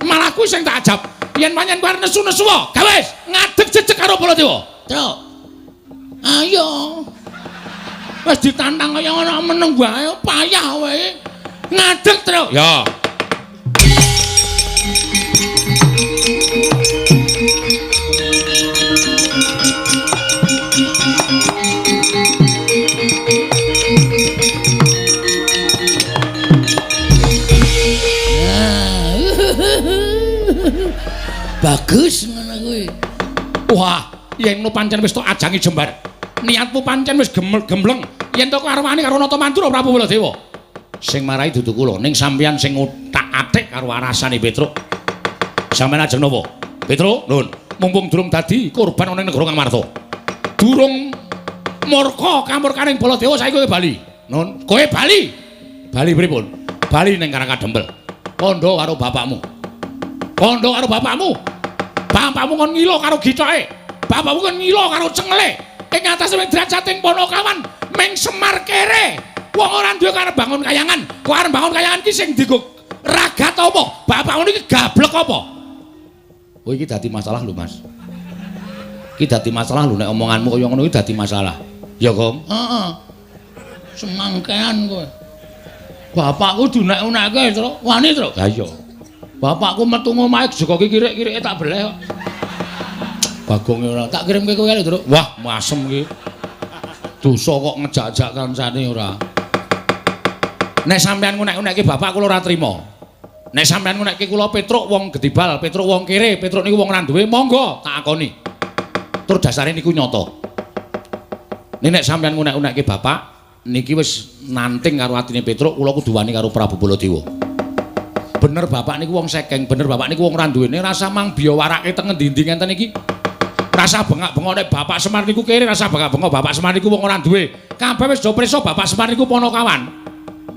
Speaker 1: Malah kuwi sing tak ajab. Yen pancen kowe nesu nesu, gawe ngadeg jejeg karo Baladewa.
Speaker 3: Truk. Ayo.
Speaker 1: Wis ditantang kaya ngono meneng wae payah wae. Ngadeg, Truk. Ya.
Speaker 3: Bagus ngono kuwi.
Speaker 1: Wah, yen ngono pancen wis tok ajangi jembar. Niatmu pancen wis gembleng. Yen to arwani karo Nata Mandura Prabu Baladewa. Sing marai dudu kula, ning sampeyan sing othak-athik karo arasane Petruk. Sampeyan ajeng napa? Petruk, nuwun. Mumpung durung dadi korban ana ing negara Ngamarta. Durung murka kamurkaning Baladewa saiki kowe bali. Nuwun, kowe bali. Bali pripun? Bali ning Karang Kadempel. Kandha karo bapakmu. Kandha karo bapakmu. Bapakmu kon ngilo karo githoke. Bapakmu kon ngilo karo cengele. Ing atase drajating Ponokawan ming Semar kere. Wong ora duwe karep bangun kayangan. Kok arep bangun kayangan ki sing dienggo ragat apa? Bapakmu niki gablek apa? Oh iki dadi masalah lho, Mas. Iki dadi masalah lho nek omonganmu kaya ngono iki dadi masalah. Ya, Gong?
Speaker 3: Heeh. Semangkean kowe. Bapakku diunek-unekke, Truk. Wani, Truk?
Speaker 1: Lah iya. Bapakku metu ngomahe jegoki kirik-kirike tak beleh kok. Bagong ora tak kirimke kowe lho, Truk. Wah, masem iki. Dosa kok ngejak-jak kancane ora. Nek sampean ngunek-unekke bapak kula ora trima. Nek sampean ngunekke kula Petruk wong gedibal, Petruk wong kere, Petruk niku wong ora duwe, monggo tak akoni. Tur dasare niku nyata. Nek sampean ngunek-unekke bapak niki wis nanting karo atine Petruk, kula kudu wani karo Prabu Baladewa. Bener bapak niku wong sekeng, bener bapak niku wong ora duwene, rasa mang biyawarake teng ngendi-endi ngenten iki. Rasa bengak-bengok nek bapak Semar niku kere, rasa bengak-bengok bapak Semar niku wong ora duwe. Kabeh wis do prisa bapak Semar niku Ponokawan.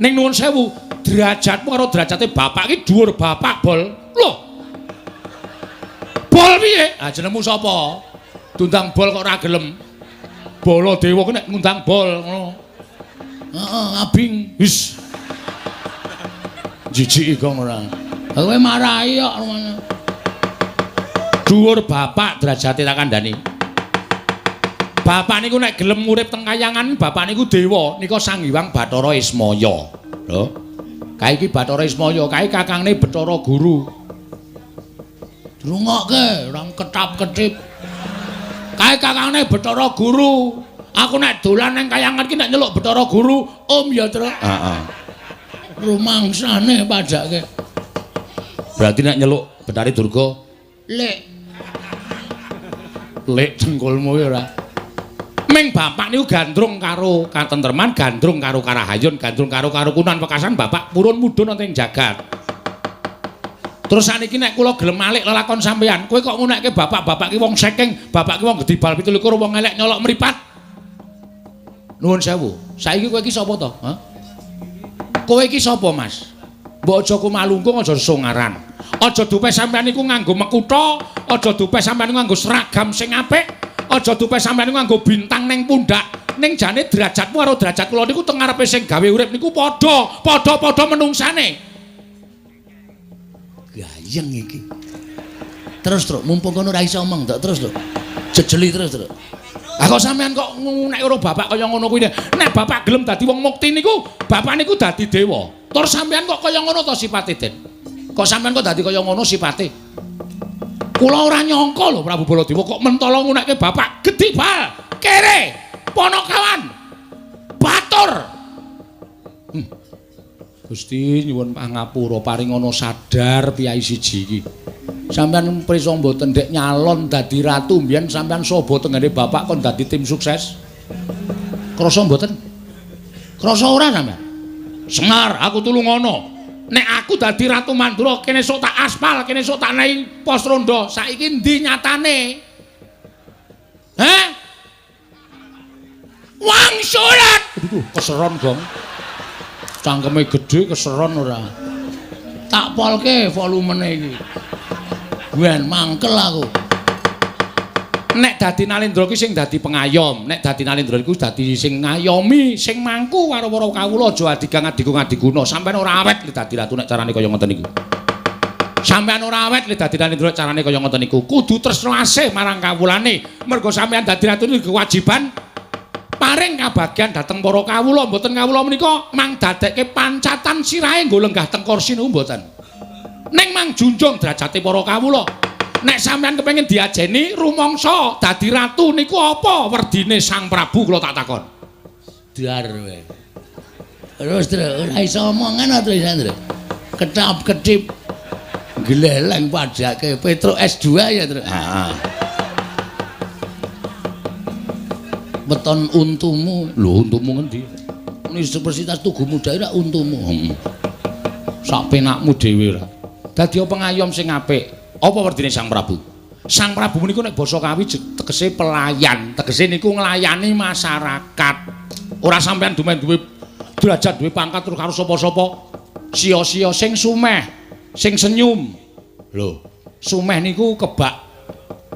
Speaker 1: Ning nuwun sewu, derajatmu karo derajate bapak iki dhuwur bapak bol. Lho. Bol piye? Ah jenengmu sapa? Diundang bol kok ora gelem. Baladewa ki nek ngundang bol ngono.
Speaker 3: Heeh, abing.
Speaker 1: Wis. Jijiki kok ora.
Speaker 3: Kowe marahi kok.
Speaker 1: Dhuwur bapak derajate tak kandhani. Bapak niku nek gelem urip teng kayangan, bapak niku dewa, nika Sang Hyang Bathara Ismaya. Lho. Kae iki Bathara Ismaya, kae kakangne Bathara Guru.
Speaker 3: Rungokke, ora ketap-ketip. Kae kakangne Bathara Guru. Aku nek dolan nang kayangan iki nek nyeluk Bathara Guru, Om ya, Truk.
Speaker 1: Heeh.
Speaker 3: Rumangsane padake.
Speaker 1: Berarti nek nyeluk Bathari Durga,
Speaker 3: Lek.
Speaker 1: Lek dengkulmu ya ora. Ming bapak niku gandrung karo katentreman, gandrung karo karahayun, gandrung karo karukunan wekasan bapak purun mudhun wonten ing jagat. Terus saniki nek kula gelem malik lelakon sampeyan, kowe kok ngunekke bapak-bapak ki wong sekeng, bapak ki wong gedibal 27 wong elek nyolok mripat. Nuwun sewu. Saiki kowe iki sapa to? Hah? Kowe iki sapa, Mas? Mbok aja kumalungkung, aja songaran. Aja dupe sampeyan niku nganggo mekutha, aja dupe sampeyan niku nganggo seragam sing apik, aja dupe sampeyan niku nganggo bintang ning pundak. Ning jane derajatmu karo derajat kula niku teng ngarepe sing gawe urip niku padha, padha-padha menungsane.
Speaker 3: Gayeng iki. Terus, Truk, mumpung kono ora iso omong, Truk, terus, Truk. Jejeli terus, Truk.
Speaker 1: Lah kok sampean kok ngunek karo bapak kaya ngono kuwi. Nek bapak gelem dadi wong mukti niku, bapak niku dadi dewa. Tur sampean kok kaya ngono to sipate, Den? Kok sampean kok dadi kaya ngono sipate? Kula ora nyangka lho Prabu Baladewa kok mentala ngunekke bapak gedhi bal, kere, ponokawan, batur. Gusti nyuwun pangapura paringana sadar piyai siji iki. Sampeyan prisa mboten ndek nyalon dadi ratu mbiyen sampeyan saba tenggene bapak kon dadi tim sukses. Krasa mboten? Krasa ora sampeyan? Semar, aku tulungono. Nek aku dadi Ratu Mandura kene sok tak aspal, kene sok tak nei pos rondo. Saiki endi nyatane? Heh? Wangsulat. Aduh, keseron, Gong. Cangkeme gedhe keseron ora. Tak polke volumene iki. Ben mangkel aku. Nek dadi Nalendra ki sing dadi pengayom, nek dadi Nalendra iku dadi sing ngayomi, sing mangku karo para kawula aja adigang adigung adiguna. Sampeyan ora awet le dadi ratu nek carane kaya ngoten niku. Sampeyan ora awet le dadi Nalendra carane kaya ngoten niku. Kudu tresna asih marang kawulane. Mergo sampeyan dadi ratu niku kewajiban paring kabagyan dhateng para kawula. Mboten kawula menika mang dadekke pancatan sirahe nggo lenggah teng kursi niku mboten. Ning mang junjung derajate para kawula. Nek sampeyan kepengin diajeni rumangsa dadi ratu niku apa werdine Sang Prabu kula tak takon.
Speaker 3: Dar kowe. Terus ora iso omongan terus Andre. Ketap-ketip gleleng padake Petruk S2 ya, Truk. Heeh. Weton untumu.
Speaker 1: Lho untumu ngendi?
Speaker 3: Universitas Tugu Muda ora untumu.
Speaker 1: Sak penakmu dhewe ora. Dadi pengayom sing apik. Apa werdine Sang Prabu? Sang Prabu niku nek basa Kawi tegese pelayan, tegese niku nglayani masyarakat. Ora sampeyan dumen duwe derajat, duwe pangkat terus karo sapa-sapa. Sia-sia sing sumeh, sing senyum. Lho, sumeh niku kebak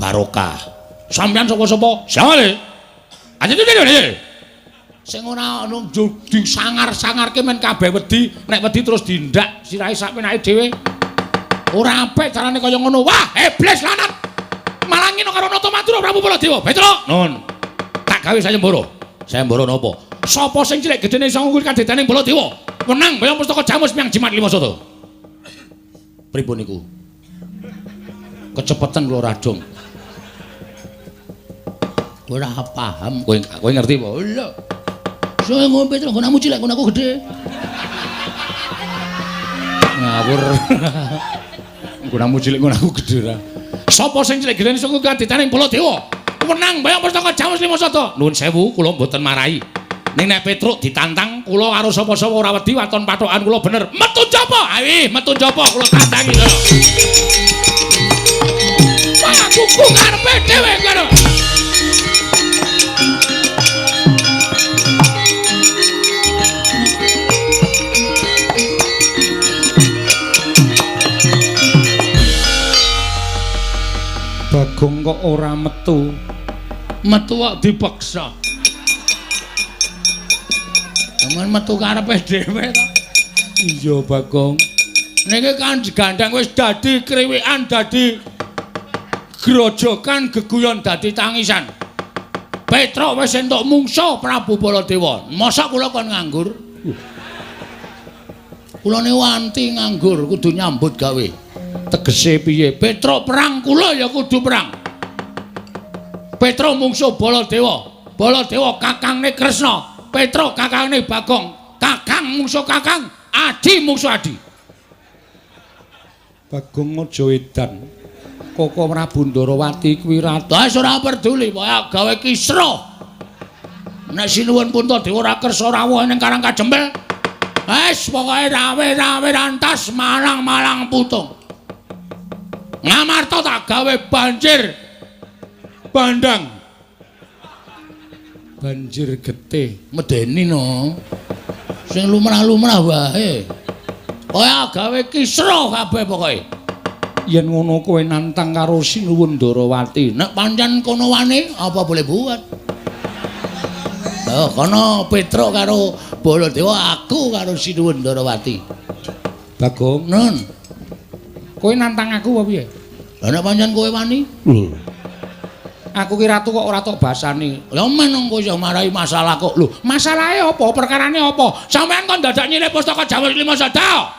Speaker 1: barokah. Sampeyan sapa-sapa? Sale. Sing ora ono disangar-sangarke men kabeh wedi, nek wedi terus dindak sirahe sak penake dhewe. Ora apik carane kaya ngono. Wah, iblis lanat. Malah ngino karo Nata Madura Prabu Baladewa. Petruk, nun. Tak gawe sayembara. Sayembara napa? Sapa sing cilik gedene iso ngukur kadedaning Baladewa? Menang bayang pustaka Jamus miang jimat lima sata. Pripun niku? Kecepetan kula radong.
Speaker 3: Ora paham.
Speaker 1: Kowe ngerti apa?
Speaker 3: Lho. Sing ngombe Petruk nggonamu cilik, nggonaku gedhe.
Speaker 1: Ngawur. Nggonamu cilik nggonaku gedhe ra. Sapa sing cilik gedene iso kaditaning Baladewa? Menang bayang pustaka Jamus lima sata. Nuwun sewu kula mboten marahi. Ning nek Petruk ditantang kula karo sapa-sapa ora wedi waton pathokan kula bener. Metu njaba. Ayo metu njaba kula tantangi lho. Wah, kuku karepe dhewe ngono.
Speaker 2: Bagong kok ora metu.
Speaker 1: Metu kok dipaksa.
Speaker 3: Aman metu karepe dhewe to.
Speaker 2: Iya, Bagong.
Speaker 1: Niki kan digandang wis dadi kriwikan, dadi grojokan, geguyon dadi tangisan. Petruk wis entuk mungsuh Prabu Baladewa.
Speaker 3: Mosok kula kon nganggur? Kula niku anti nganggur, kudu nyambut gawe.
Speaker 1: Tegese piye? Petruk perang kula ya kudu perang. Petruk mungsuh Baladewa. Baladewa kakangne Kresna. Petruk kakangne Bagong. Kakang mungsuh kakang, adi mungsuh adi.
Speaker 2: Bagong aja edan. Koko Prabu Ndarawati kuwi ratu.
Speaker 1: Wis ora peduli, pokoke gawe kisruh. Nek Sinuwun Puntadewa ora kersa rawuh ning Karang Kajempel, wis pokoke rawe-rawe rantas malang-malang putung. Ngamarta tak gawe banjir bandang.
Speaker 2: Banjir getih.
Speaker 3: Medeni no. Sing lumrah-lumrah wae.
Speaker 1: Pokoke gawe kisruh kabeh pokoke.
Speaker 2: Yen ngono kowe nantang karo Sinuwun Ndarawati.
Speaker 3: Nek pancen kono wani apa boleh buat. Oh, kono Petruk karo Baladewa, aku karo Sinuwun Ndarawati.
Speaker 2: Bagong,
Speaker 3: nun.
Speaker 2: Kowe nantang aku apa piye?
Speaker 3: Lah nek pancen kowe wani?
Speaker 2: Lho. Aku ki ratu kok ora tok basani.
Speaker 3: Lah men kowe iso marahi masalah kok.
Speaker 1: Lho, masalahe apa? Perkarane apa? Sampeyan kon dadak nyilih pustaka Jawa Lima Sada.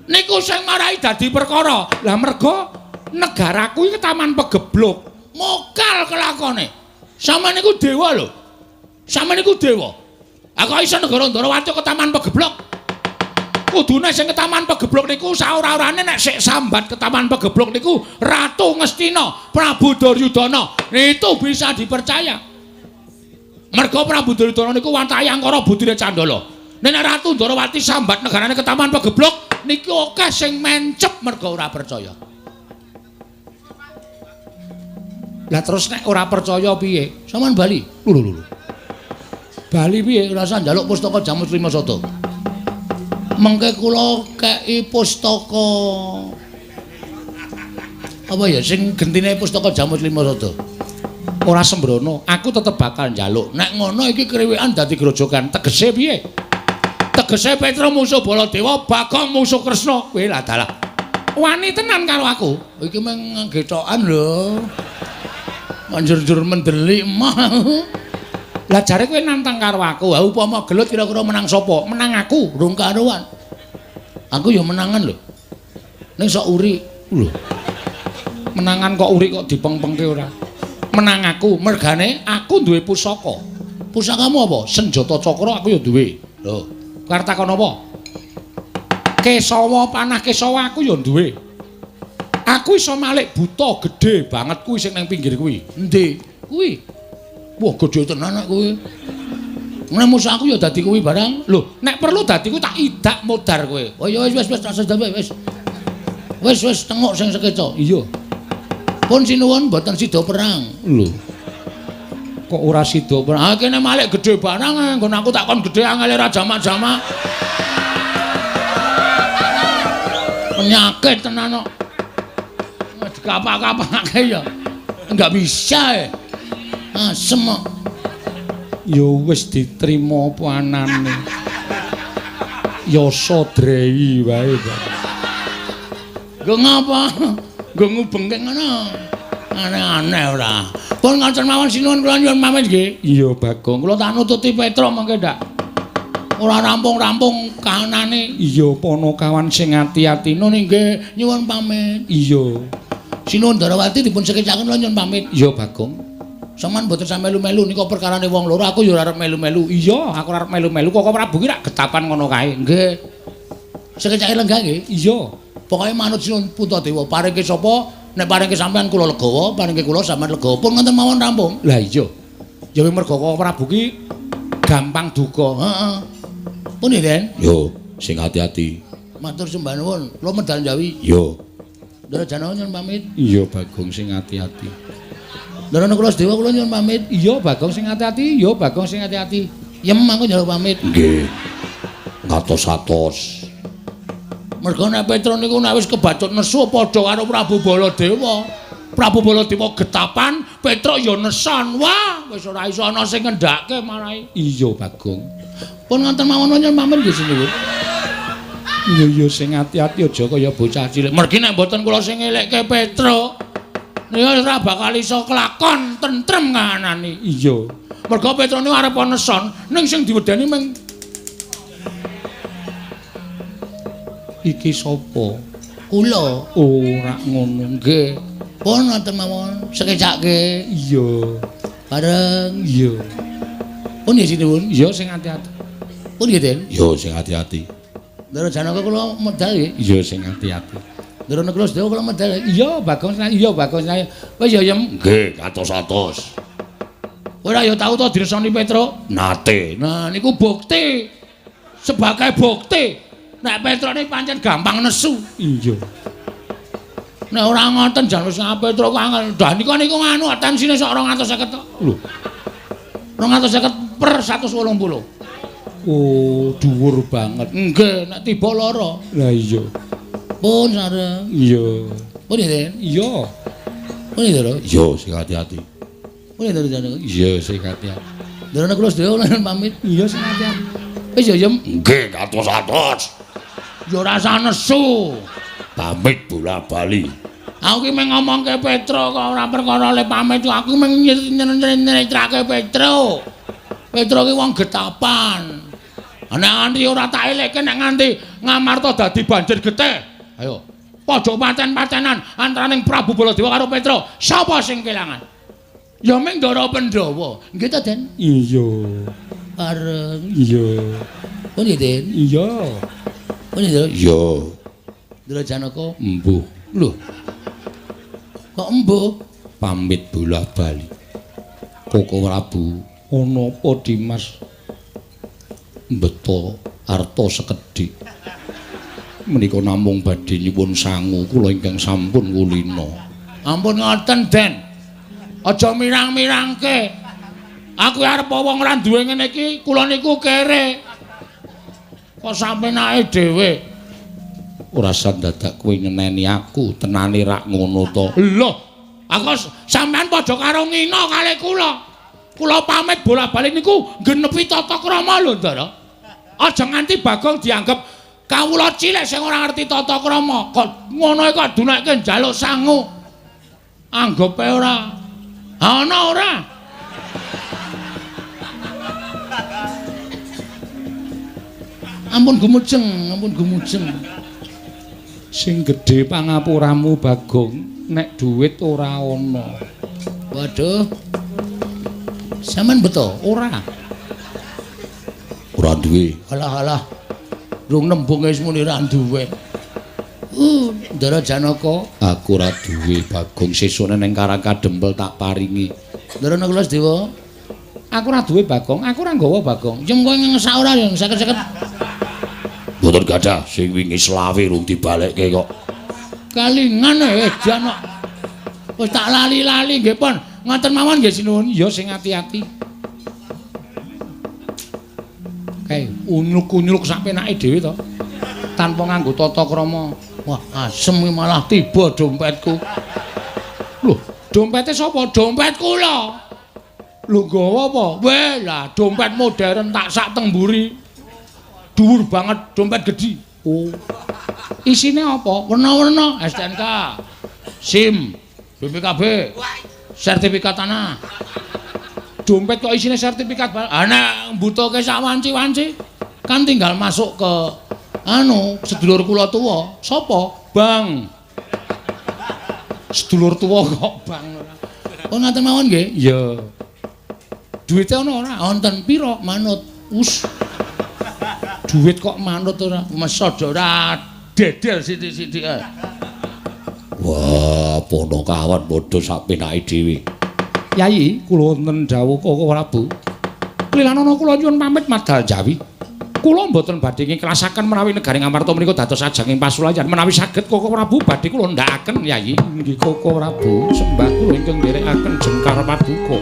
Speaker 2: Niku sing marai dadi perkara. Lah mergo negaraku iki Taman Pegebluk.
Speaker 1: Mokal kelakone. Sampeyan niku dewa lho. Sampeyan niku dewa. Aku iso negara Ndorowati ke Taman Pegebluk. Kudune sing ke Taman Pegebluk niku saora-orane nek sik sambat ke Taman Pegebluk niku Ratu Ngastina, Prabu Duryudana. Itu bisa dipercaya. Mergo Prabu Duryudana niku watake angkara budine Candala. Nek Ratu Ndorowati sambat negarane ke Taman Pegebluk niku akeh sing mencep mergo ora percaya.
Speaker 2: Lah terus nek ora percaya piye?
Speaker 1: Sampeyan bali. Lho lho lho.
Speaker 2: Bali piye?
Speaker 1: Ora usah njaluk pustaka Jamus Lima Sada. Mengke kula kei pustaka apa ya sing gentine pustaka Jamus Lima Sada.
Speaker 2: Ora sembrono, aku tetep bakal njaluk.
Speaker 1: Nek ngono iki kriwikan dadi grojogan.
Speaker 2: Tegese piye?
Speaker 1: Tegese Petruk musuh Baladewa, Bagong musuh Kresna.
Speaker 2: Kowe lah dalah. Wani tenan karo aku.
Speaker 1: Iki mung gethokan lho. Njur-njur mendelik mah.
Speaker 2: Lah jare kowe nantang karo aku.
Speaker 1: Ha upama gelut kira-kira menang sapa?
Speaker 2: Menang aku,
Speaker 1: rung karuan. Aku ya menangan lho. Ning sok uri.
Speaker 2: Lho. Menangan kok uri kok dipengpengke ora? Menang aku, mergane aku duwe pusaka.
Speaker 1: Pusakamu apa?
Speaker 2: Senjata cakra aku ya duwe.
Speaker 1: Lho,
Speaker 2: arep takon apa? Kesawa panah kesawa aku ya duwe. Aku iso malik buta gedhe banget kuwi sing nang pinggir kuwi.
Speaker 1: Endi? Kuwi. Wah, gedhe tenan nek kuwi. Nek musuh aku ya dadi kuwi barang.
Speaker 2: Lho, nek perlu dadi kuwi tak idak modar kowe.
Speaker 1: Oh ya wis wis wis tak sedhe wis. Wis wis tengok sing sekeca.
Speaker 2: Iya.
Speaker 1: Pun sinuwun mboten sida perang.
Speaker 2: Lho. Kok ora sida perang?
Speaker 1: Ah kene malik gedhe barang nggon aku tak kon gedhe angele ra jamak-jamak. Penyakit tenan kok. Dikapak-kapake ya. Enggak bisa. Asem kok.
Speaker 2: Ya wis diterima apa anane. Yasa drei wae, Pak.
Speaker 1: Nggo ngapa? Nggo ngubengke ngono. Aneh-aneh ora. Pun ngoten mawon sinuwun kula nyuwun pamit nggih.
Speaker 2: Iya, Bagong.
Speaker 1: Kula tak nututi Petruk mengke ndak. Ora rampung-rampung kahanane.
Speaker 2: Iya, Panakawan sing ati-ati
Speaker 1: nun nggih nyuwun pamit.
Speaker 2: Iya.
Speaker 1: Sinuwun Darawati dipun sekecaken kula nyuwun pamit.
Speaker 2: Iya, Bagong.
Speaker 1: Sampeyan mboten sampe melu-melu nika perkarane wong loro, aku ya ora arep melu-melu.
Speaker 2: Iya, aku ora arep melu-melu. Kok Prabu ki rak getapan ngono kae.
Speaker 1: Nggih. Sekecake lenggah nggih.
Speaker 2: Iya.
Speaker 1: Pokoke manut Sinuwun Puntadewa, paringke sapa? Nek paringke sampeyan kula legawa, paringke kula sampeyan legawa. Pun ngoten mawon rampung.
Speaker 2: Lah iya. Ya kuwi mergo Koko Prabu ki gampang duka.
Speaker 1: Heeh. Pun Den.
Speaker 3: Yo, sing ati-ati.
Speaker 1: Matur sembah nuwun. Kula medal Jawi.
Speaker 3: Yo.
Speaker 1: Ndara Janawa nyuwun pamit.
Speaker 2: Iya, Bagong sing ati-ati.
Speaker 1: Ndara Nakula Sedewa kula nyuwun pamit.
Speaker 2: Iya, Bagong sing ati-ati. Iya, Bagong sing ati-ati.
Speaker 1: Yem aku njaluk pamit.
Speaker 3: Nggih. Ngatos-atos.
Speaker 1: Mergo nek Petruk niku nek wis kebacut nesu padha karo Prabu Baladewa. Prabu Baladewa getapan, Petruk ya nesan. Wah, wis ora iso ana sing ngendhake marai.
Speaker 2: Iya, Bagong.
Speaker 1: Pun ngoten mawon nyuwun pamit nggih sinuwun.
Speaker 2: Iya, iya sing ati-ati aja kaya bocah cilik.
Speaker 1: Mergi nek mboten kula sing ngelekke Petruk, niku ora bakal iso kelakon tentrem kahanane.
Speaker 2: Iya.
Speaker 1: Mergo Petruk niku arep neson, ning sing diwedeni mung
Speaker 2: iki sapa?
Speaker 1: Kula.
Speaker 2: Ora ngono.
Speaker 1: Nggih. Pun ngoten mawon, sekecake.
Speaker 2: Iya.
Speaker 1: Bareng.
Speaker 2: Iya.
Speaker 1: Pun nggih sinuwun.
Speaker 2: Iya sing ati-ati.
Speaker 1: Pun nggih, Den.
Speaker 3: Yo sing ati-ati.
Speaker 1: Ndara Janaka kula medal nggih.
Speaker 2: Iya sing ati-ati.
Speaker 1: Ndara Nakula Sedewa kula medal.
Speaker 2: Iya, Bagong. Iya, Bagong.
Speaker 1: Wis ya, Yem.
Speaker 3: Nggih, atos-atos.
Speaker 1: Ora ya tau to diresoni Petruk?
Speaker 3: Nate.
Speaker 1: Nah, niku bukti. Sebagai bukti nek Petruk niki pancen gampang nesu.
Speaker 2: Iya.
Speaker 1: Nek ora ngoten jan wis Petruk angel. Dah niku niku nganu tensine sok 250 to.
Speaker 2: Lho.
Speaker 1: 250 per 180.
Speaker 2: Oh, dhuwur banget.
Speaker 1: Nggih, nek tiba lara.
Speaker 2: Lah iya.
Speaker 1: Pun sareng.
Speaker 2: Iya.
Speaker 1: Pun ya, Den?
Speaker 2: Iya.
Speaker 1: Pun ya, Ndara?
Speaker 3: Iya, sing ati-ati.
Speaker 1: Pun ya, Ndara?
Speaker 2: Iya, sing ati-ati.
Speaker 1: Ndara kula sedaya pamit.
Speaker 2: Iya, sing ati-ati.
Speaker 1: Wis ya, Yem.
Speaker 3: Nggih, atos-atos.
Speaker 1: Ya ora usah nesu.
Speaker 3: Pamit bola-bali.
Speaker 1: Aku ki mung ngomongke Petruk kok ora perkara le pamit, aku mung nyeritrake Petruk. Petruk ki wong getapan. Nek nganti ora tak elekke nek nganti Ngamarta dadi banjir getih. Ayo, padha paten-patenan antaraning Prabu Baladewa karo Petruk. Sapa sing kelangan? Ya ming Ndara Pandhawa. Nggih ta, Den?
Speaker 2: Iya.
Speaker 3: Bareng.
Speaker 2: Iya.
Speaker 3: Oh nggih, Den?
Speaker 2: Iya.
Speaker 3: Oh nggih,
Speaker 1: Iya.
Speaker 3: Ndara Janaka.
Speaker 1: Embuh.
Speaker 3: Lho. Kok embuh?
Speaker 1: Pamit bola-bali. Koko Prabu, ana apa Dimas? Mbeto arta sekedhik. Menika namung badhe nyuwun sangu kula ingkang sampun kulina. Ampun ngoten, Den. Aja mirang-mirangke. Aku arep wong ora duwe ngene iki, kula niku kere. Kok sampenake dhewe? Ora usah dadak kowe nyeneni aku, tenane rak ngono to. Lho, aku sampean padha karo ngina kalih kula. Kula pamit bola-bali niku nggenepi tata krama lho, Ndara. Aja nganti Bagong dianggep kawula cilik sing ora ngerti tata krama. Kok ngono kok dunekke njaluk sangu. Anggepe ora. Ana ora? Ampun gumujeng, ampun gumujeng.
Speaker 2: Sing gedhe pangapuramu Bagong, nek duit ora ana.
Speaker 3: Waduh. Sampeyan beto
Speaker 2: ora?
Speaker 1: Ora duwe.
Speaker 3: Alah alah. Rung nembung wis muni ra duwe. Ndara Janaka,
Speaker 1: aku ora duwe Bagong, sesone ning Karang Kadempel tak paringi.
Speaker 3: Ndara Nakula Dewa,
Speaker 2: aku ora duwe Bagong, aku ora nggawa Bagong.
Speaker 3: Yen kowe ngesak ora ya seket-seket.
Speaker 1: Mboten gadah, sing wingi selawe rung dibalekke kok.
Speaker 3: Kalingan edan kok. Wis tak lali-lali nggih pun. Ngoten mawon nggih sinuwun.
Speaker 2: Ya sing ati-ati. Kae unyuk-unyuk sak penake dhewe to. Tanpa nganggo tata krama.
Speaker 3: Wah, asem iki malah tiba dompetku.
Speaker 2: Lho, dompete sapa?
Speaker 1: Dompet kula.
Speaker 2: Lho nggawa apa?
Speaker 1: Weh, lah dompet modern tak sak teng mburi. Dhuwur banget, dompet gedhi.
Speaker 2: Oh. Isine apa?
Speaker 1: Werna-werna, STNK, SIM, BPKB, sertifikat tanah.
Speaker 2: Dompet kok isine sertifikat?
Speaker 1: Ah nek mbutuhke sak wanci-wanci kan tinggal masuk ke anu sedulur kula tuwa.
Speaker 2: Sapa? Bang. Sedulur tuwa kok bang ora.
Speaker 3: Oh ngaten mawon nggih?
Speaker 2: Iya. Duite ana ora?
Speaker 3: Wonten
Speaker 2: pira?
Speaker 3: Manut.
Speaker 2: Us. Duit kok manut ora?
Speaker 1: Mesod ora dedel sithik-sithik ae. Wah, ponokawan padha sak penake dhewe.
Speaker 2: Yayi, kula wonten dawuh Koko Prabu. Klilanana kula nyuwun pamit madal Jawi. Kula mboten badhe ngiklasaken menawi negari Ngamarta menika dados ajanging pasulayan. Menawi saged Koko Prabu badhe kula ndhakaken, Yayi. Nggih Koko Prabu, sembah kula ingkang nderekaken jengkar paduka.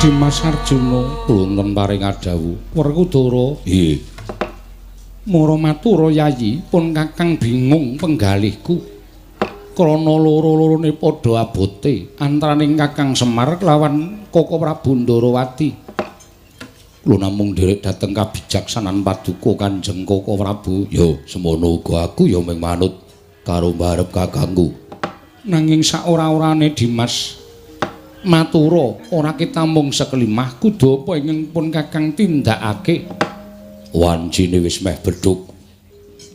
Speaker 2: Dimas Arjuna, kula wonten paring adhawuh. Werkudara, nggih. Mara matura Yayi, pun Kakang bingung penggalihku. Krana loro-lorone padha abote antaraning Kakang Semar kelawan Koko Prabu Ndarawati. Kula namung nderek dhateng kabijaksanan paduka Kanjeng Koko Prabu.
Speaker 1: Ya, semono uga aku ya mung manut karo mbarep kakangku.
Speaker 2: Nanging saora-orane Dimas matura ora kitamung sekelimah kudu apa ingkang pun Kakang tindakake.
Speaker 1: Wancine wis meh bedhug.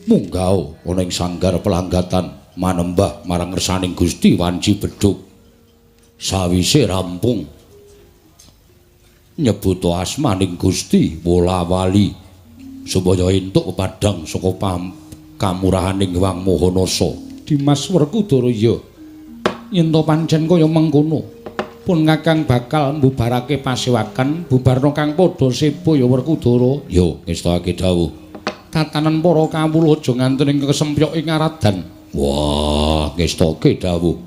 Speaker 1: Munggah ana ing sanggar pelanggatan manembah marang ngersaning Gusti wanci bedhug. Sawise rampung nyebut asmaning Gusti wola-wali supaya entuk pepadhang saka kamurahaning Hyang Maha Nasa.
Speaker 2: Dimas Werkudara ya yen to pancen kaya mengkono pun Kakang bakal mbubarake pasewakan bubarna kang padha seba ya Werkudara.
Speaker 1: Ya ngestake dawuh.
Speaker 2: Tatanan para kawula aja nganten ing kesempyok ing aradan.
Speaker 1: Wah, ngestake dawuh.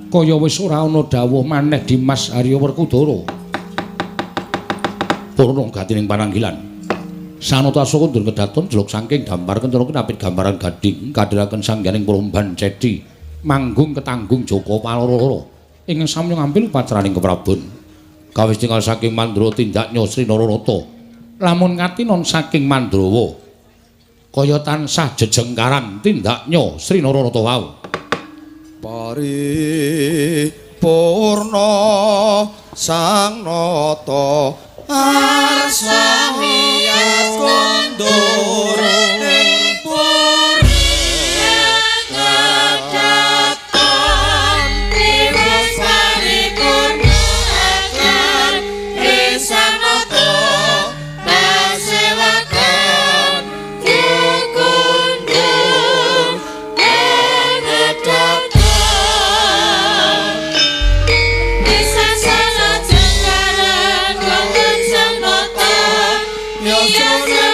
Speaker 2: Kaya wis ora ana dawuh maneh Dimas Arya Werkudara.
Speaker 1: Purna gatining pananggilan. Sanata saka ndur kedaton jeluk saking dampar kencana kinapit gambaran gading kadhiraken sangganing promban cedi manggung ketanggung Joko Paloro
Speaker 2: ing samya ngampil
Speaker 1: upacaraning keprabon. Kawis tinggal saking Mandra tindaknya Sri Nararata. Lamun katinon saking Mandrawa kaya tansah jejengkaran tindaknya Sri Nararata wau.
Speaker 4: Paripurna sang nata arsa miyas kondur ing
Speaker 5: Yes.